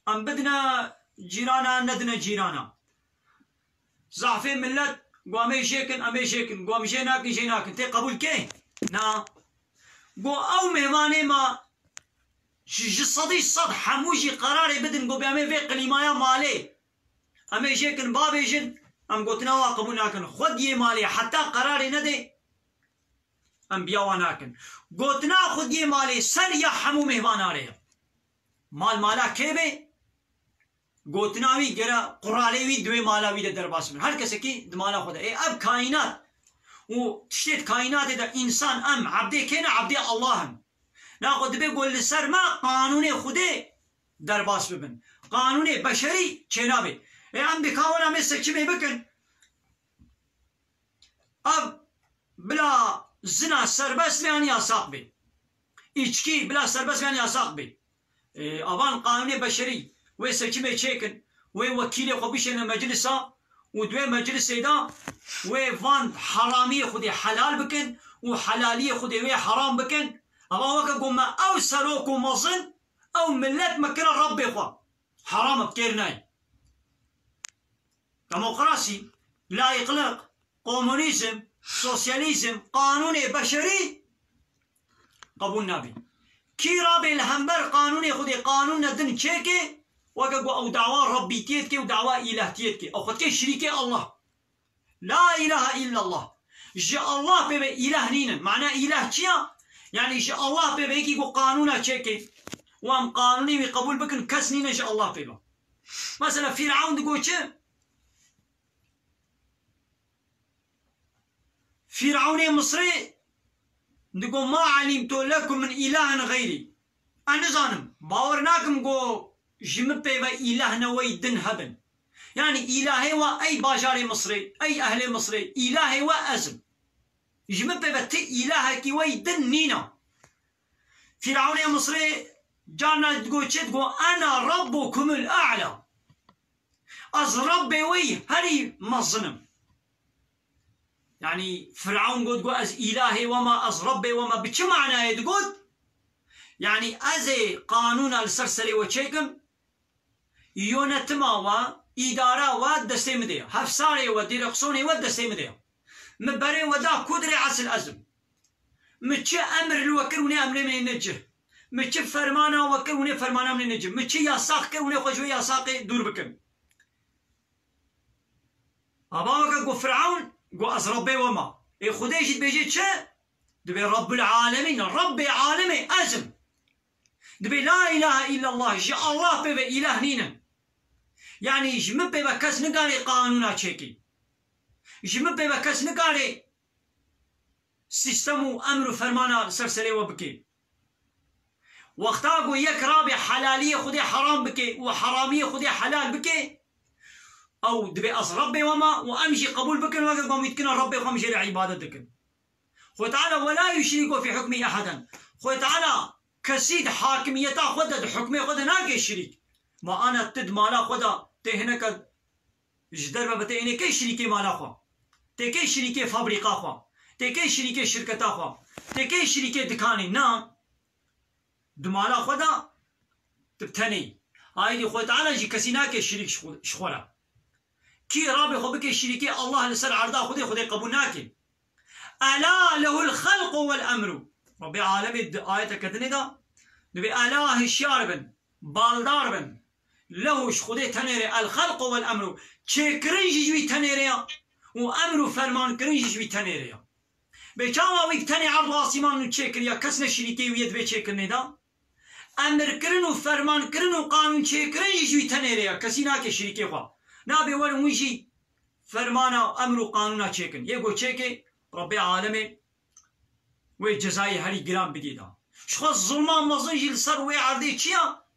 Em bidine cîrana, nedine cîrana. Zafê millet, go em ê jê kin, em ê jê kin. Go em jê nakin, jê nakin. Tê qebûl kê? Na. Go ew mêvanê ma ji, ji sedî sed hemû jî qerarê bidin, go em ê vê klîmaya malê. Em ê jê kin, bavêjin, em gotina wa qebûl nakin. Xwediyê malê heta qerarê nedê, em biya wa nakin. Gotina xwediyê malê ser ya hemû mêvanarê ye. Mal mala kê be? Gotina wî gere quralê wî di wê mala wî de derbas bin. Her kesekî di mala xwe de. Ê, ev kaînat û tiştê di kaînatê de însan em ebdê kê ne? Ebdê Allah in. Naxwe dibe ku li ser me qanûnê Xwedê derbas bibin. Qanûnê beşerî çênabê. Ê, em dikawan em ê seçimê bikin. Ev bila zina serbest be yan yasak be? Îçkî bila serbest be yan yasak be? Ê, avan qanûnê beşerî wê seçimê çêkin, wê wekîlê xwe bişêne meclisa û di wê meclisê de wê van heramiyê Xwedê helal bikin û helaliyê Xwedê wê heram bikin. Ava weke ku me ew serok û mezin, ew millet me kire Rebbê xwe. Heram e, bi kêr nayê. Demokrasî, layîqlik, komunîzm, sosyalîzm, qanûnê beşerî qebûl nabî. Kî rabê li hember qanûnê Xwedê, qanûne din çêke, weke ku ew dawa Rebbîtiyê dike û dawa îlehtiyê dike. Ew xwe dike şirîkê Allah. La ilahe illallah. Ji Allah pê ve îlah nînin. Mana îlah çi ya? Yanî ji Allah pê ve yekî ku qanûna çêke û em qanûnê wî qebûl bikin, kes nîne ji Allah pê ve. Mesela Fîrewn digo çi? Fîrewnê Misrê digo, "Ma elîmtu lekum min îlahin xeyrî." Ez nizanim, bawer nakim ku ji min pê ve îlahne wey din hebin. Yanî îlahê we ey bajarê Misrê, ey ehlê Misrê, îlahê we ez im. Ji min pê ve ti îlahekî wey din nîne. Fîrewnê Misrê carna digo çi? Digo, "Ena rabbukumul a'la." Ez Rebbê we yî herî mezin im. Yanî Firawn got, got, "Ez îlahê we me, ez Rebbê we me." Bi çi manayê digot? Yanî ez ê qanûna li ser serê we çêkim, yönetima we, îdara we destê min de ye. Hevsarê we, dîreksonê we destê min de ye. Min berê we da kudrê esil ez im. Min çi emir li we kir, hûn ê emrê min ê necih. Min çi fermana we kir, hûn ê fermana min ê necih. Min çi yasax kir, hûn ê xwe ji wê yasaxê dûr bikin. Ava weke got Firawn, got, "Ez Rebbê we me." Ê Xwedê jî dibêje çi? Dibê Rebbul Alemîn, Rebbê alemê ez im. Dibê la ilahe illallah, ji Allah pê ve îlah nîne. Yanî ji min pê ve kes nikare qanûna çêkê. Ji min pê ve kes nikare sîstem û emr û fermana li ser serê we bike. Wexta ku yek rabe helaliyê Xwedê heram bike û heramiyê Xwedê helal bike, ew dibê ez Rebbê we me û em jî qebûl bikin weke ku em wî dikine Rebbê xwe, em jê re îbadet dikin. Xwedê Teala, "Ve la yuşriku fî hukmî eheden." Xwedê Teala kesî di hakimiyeta xwe de, di hukmê xwe de nake şirîk. Ma ana tu di mala xwe de tê hineke ji derve ve tê ênê kê şirîkê mala xwe? Tê kê şirîkê fabrîka xwe? Tê kê şirîkê şirketa xwe? Tê kê şirîkê dikanê? Na. Di mala xwe de tu bi tenê yî. Aîdî Xwedê Teala jî kesî nake şirîk ji xwe, ji xwe re. Kî rabê xwe bike şirîkê Allah li ser erda Xwedê, Xwedê qebûl nake. Ela lehul xelqu wel emru. Rabbê alemê di ayeteke dinê de dibê ela hişyar bin, baldar bin. Lehu ji Xwedê tenê re el xelqu wel emru. Çêkirin jî ji wî tenê re ya. Û emr û fermankirin jî ji wî tenê re ya. Bê çawa wî bi tenê erd û asîman çêkiriya, kes ne şirîkê wî ye di vê çêkirinê de? Emirkirin û fermankirin û qanûn çêkirin jî ji wî tenê re ya. Kesî nake şirîkê xwe. Nabê werin wî jî fermana, emr û qanûna çêkin. Yê ku çêke, Rabbê alemê wê cezayê herî giran bidî da. Ji xwe zulma mezin jî li ser wê erdê çi ya?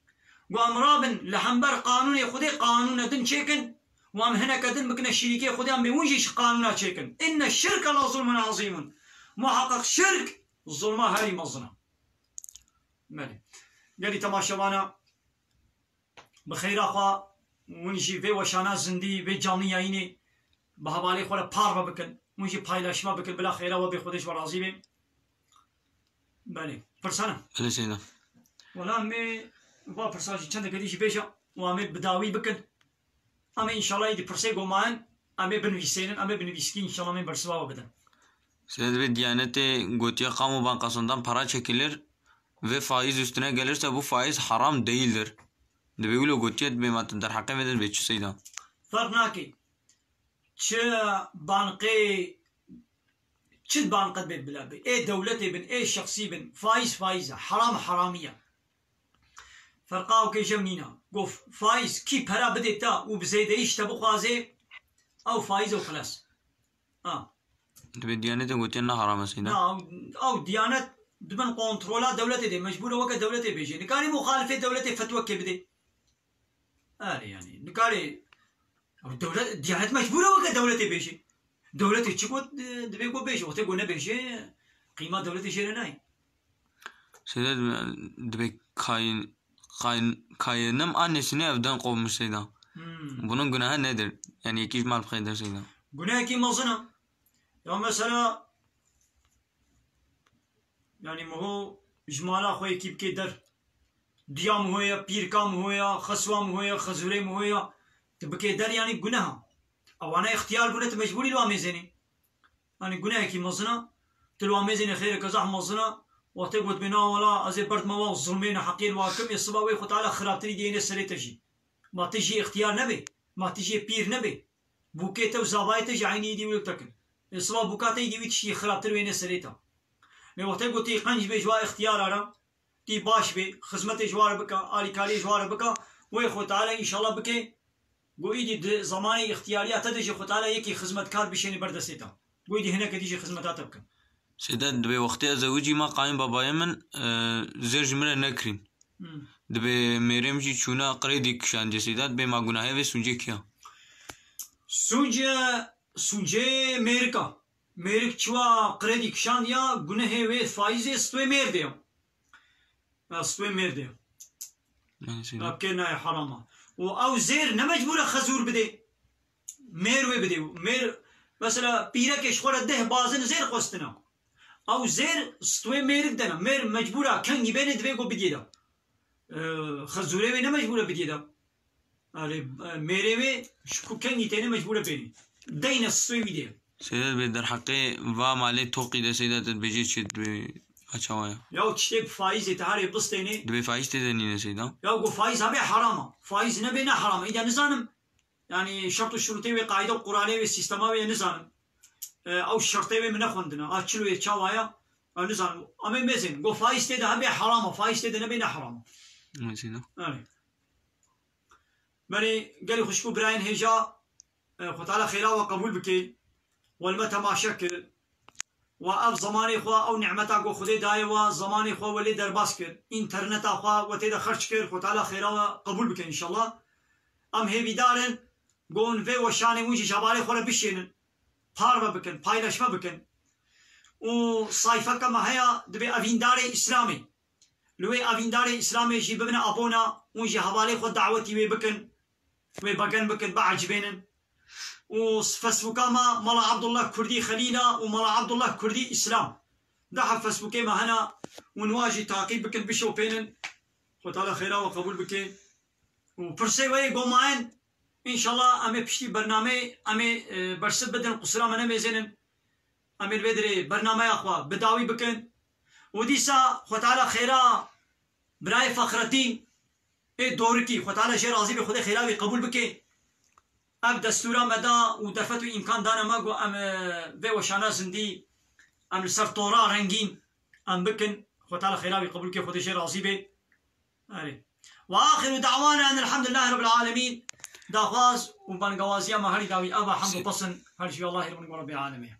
Ku em rabin li hember qanûnê Xwedê qanûne din çêkin û em hineke din bikine şirîkê Xwedê, em bê hûn jî ji qanûna çêkin. Inne şirke la zulmun azîmun. Muheqeq şirk zulma herî mezin e. Belê. Gelî temaşevana, bi xeyra xwe hûn jî vê weşana zindî, vê canlı yayînê bi hevalê xwe re parve bikin. Hûn jî paylaşma bikin. Bila xeyra we bê, Xwedê ji we razî bê. Belê. Pirsana. Belê Seyda. Wela em ê va pirsa jî çendeke dî jî bêje û em ê bi dawî bikin. Em ê înşallah êdî pirsê ku mayen, em ê binivîsênin, em ê bi nivîskî înşallah em ê bersiva we bidin. Seyda, divê Diyanetê gotiye kamu bankasundan para çekilir ve faiz üstüne gelirse bu faiz haram değildir. Divê wilo gotiye, divê ma tu derheqê vê de divê çi Seyda? Ferq nake. Çi bankê, çi banqe bê bila bê. Ê dewletê bin, ê şexsî bin, faiz faiz e, haram haramiye. Ferqa û kêşev nîna. Gof faiz kî pera bidê ta û bi zêdeyî ji te bixwazê, ew faiz ew xilas. Ha. Divê Diyanetê gotiye ne haram e Seyda? Na, ew, ew Diyanet di bin kontrola dewletê de, mecbûr e weke dewletê bêjê. Nikarî muxalifê dewletê fetwekê bidê. Erê, yanî, nikarê, ew dewlet, Diyanet mecbûr e weke dewletê bêjê. Dewletê çi got, e, divê got bêjê. Wextê got nebêjê, qîma dewletê jê re nayê. Seyda, divê kayin, kayin, kayinim annesini evden kovmuş Seyda. Hmm. Bunun günahı nedir? Yani yekî ji mal bixeyde Seyda. Gunehekî mezin e. Ya mesela, yanî miho ji mala xwe yekî bikê der. Diya miho ye, pîrka miho ye, xeswa miho ye, xezûrê miho ye. Tu bikê der, yanî guneh e. Ewana îxtiyar bûne, tu mecbûrî li wan mêzênê. Yanî gunehekî mezin e. Tu li wan mêzênê, xêreke zehf mezin e. Wextê got bê na wela ez ê berdime wa û zulmê neheqiyê li wan kim, ê siba wê Xwe Teala xirabtirî diyêne serê te jî. Ma tu jî îxtiyar nebê. Ma tu jî pîr nebê. Bûkê te û zavayê te jî eynî êdî wilo te kin. Ê siba bûka te êdî wî tiştî xirabtir wêne serê te. Lê wextê ku tî qenc bê ji wa îxtiyara re, tî baş bê, xizmetê ji wa re bike, alîkariyê ji wa re bike, wê Xwe Teala înşallah bike, ku êdî di zemanê îxtiyariya te de jî Xwe Teala yekî xizmetkar bişêne ber destê te. Ku êdî hineke dî jî xizmeta te bikin. Seyda, divê wextê ez zewicî ma qayînbabayê min, e, zêr ji min re nekirîn. Hmm. Divê mêrê min jî çûna qirêdî kişandiye Seyda, divê ma gunahê vê sûncê kî ya? Sûnce, sûncê mêrika. Mêrik çiwa qirêdî kişandiya, gunehê wê faîzê stwê mêr de ya. Ya stwê mêr de ya. Yani Seyda. Rabkê nayê herama. Û ew zêr ne mecbûr e xezûr bidê. Mêr wê bidê. Mêr, mesela pîrekê ji xwe re deh bazin zêr xwestina. Ew zêr stwê mêrik de ne. Mêr mecbûr e kengî bêne divê ku bidiyê de. E, xezûrê wê ne mecbûr e bidiyê de. Erê, e, mêrê wê ji ku kengî têne mecbûr e bênê. Deyne stwê wî de. Seyda, divê derheqê va malê toqî de Seyda tu dibêjê çi, divê a çawa ya? Ya tiştê bi faîzê te herê bistênê. Divê faîz tê de nîne Seyda. Ya ku faîz hebe heram e. Faîz nebê ne heram e. Îde nizanim. Yanî şert û şurutê wê, qaîde û quralê wê, sîstema wê nizanim. E, ew şertê wê min nexwendine. A çil wê çawa ya? Ew nizanim. Em ê mêzên. Go faîz tê de hebe heram e. Faîz tê de nebê ne heram e. Mêzên. Erê. Belê gelî xwişk û birayên hêja, e, Xwe Teala xêra we qebûl bike. We li me temaşe kir. We ev zemanê xwe, ew nîmeta ku Xwedê daye we, zemanê xwe we lê derbas kir. Înterneta xwe we tê de xerc kir. Xwe Teala xêra we qebûl bike înşallah. Em hêvîdar in ku hûn vê weşanê hûn jî ji hevalê xwe re bişênin. Parve bikin, paylaşme bikin. Û sayfeke me heye, divê evîndarê Îslamê. Li wê evîndarê Îslamê jî bibine abona, hûn jî hevalê xwe dawetî wê bikin, wê begen bikin, biecibênin. Û Facebooka me Mala Abdullah Kurdî Xelîla û Mala Abdullah Kurdî Îslam. Daha Facebookê me hene, û niha jî taqîb bikin, bişopênin. Xwe Teala xêra we qebûl bike. Û pirsê we yê gomayen, înşallah em ê piştî bernameyê em ê, e, bersiv bidin, qusura me nemêzênin. Em ê li vê dirê bernameya xwe bi dawî bikin. Û dîsa Xwe Teala xêra birayê Fexreddîn ê Dorikî, Xwe Teala jê razî be, Xwedê xêra wî qebûl bike. Ev destûra me da û derfet û îmkan dane me, got em, e, vê weşana zindî em li ser tora rengîn em bikin. Xwe Teala xêra wî qebûl ke, Xwedê jê razî be. Erê. Ve axiru da'wana enelhamdulillahî rabbil alemîn. Daxwaz û bangawaziya me herî dawî ev e, hemd û pesin her ji Allahî Rabbî alemê.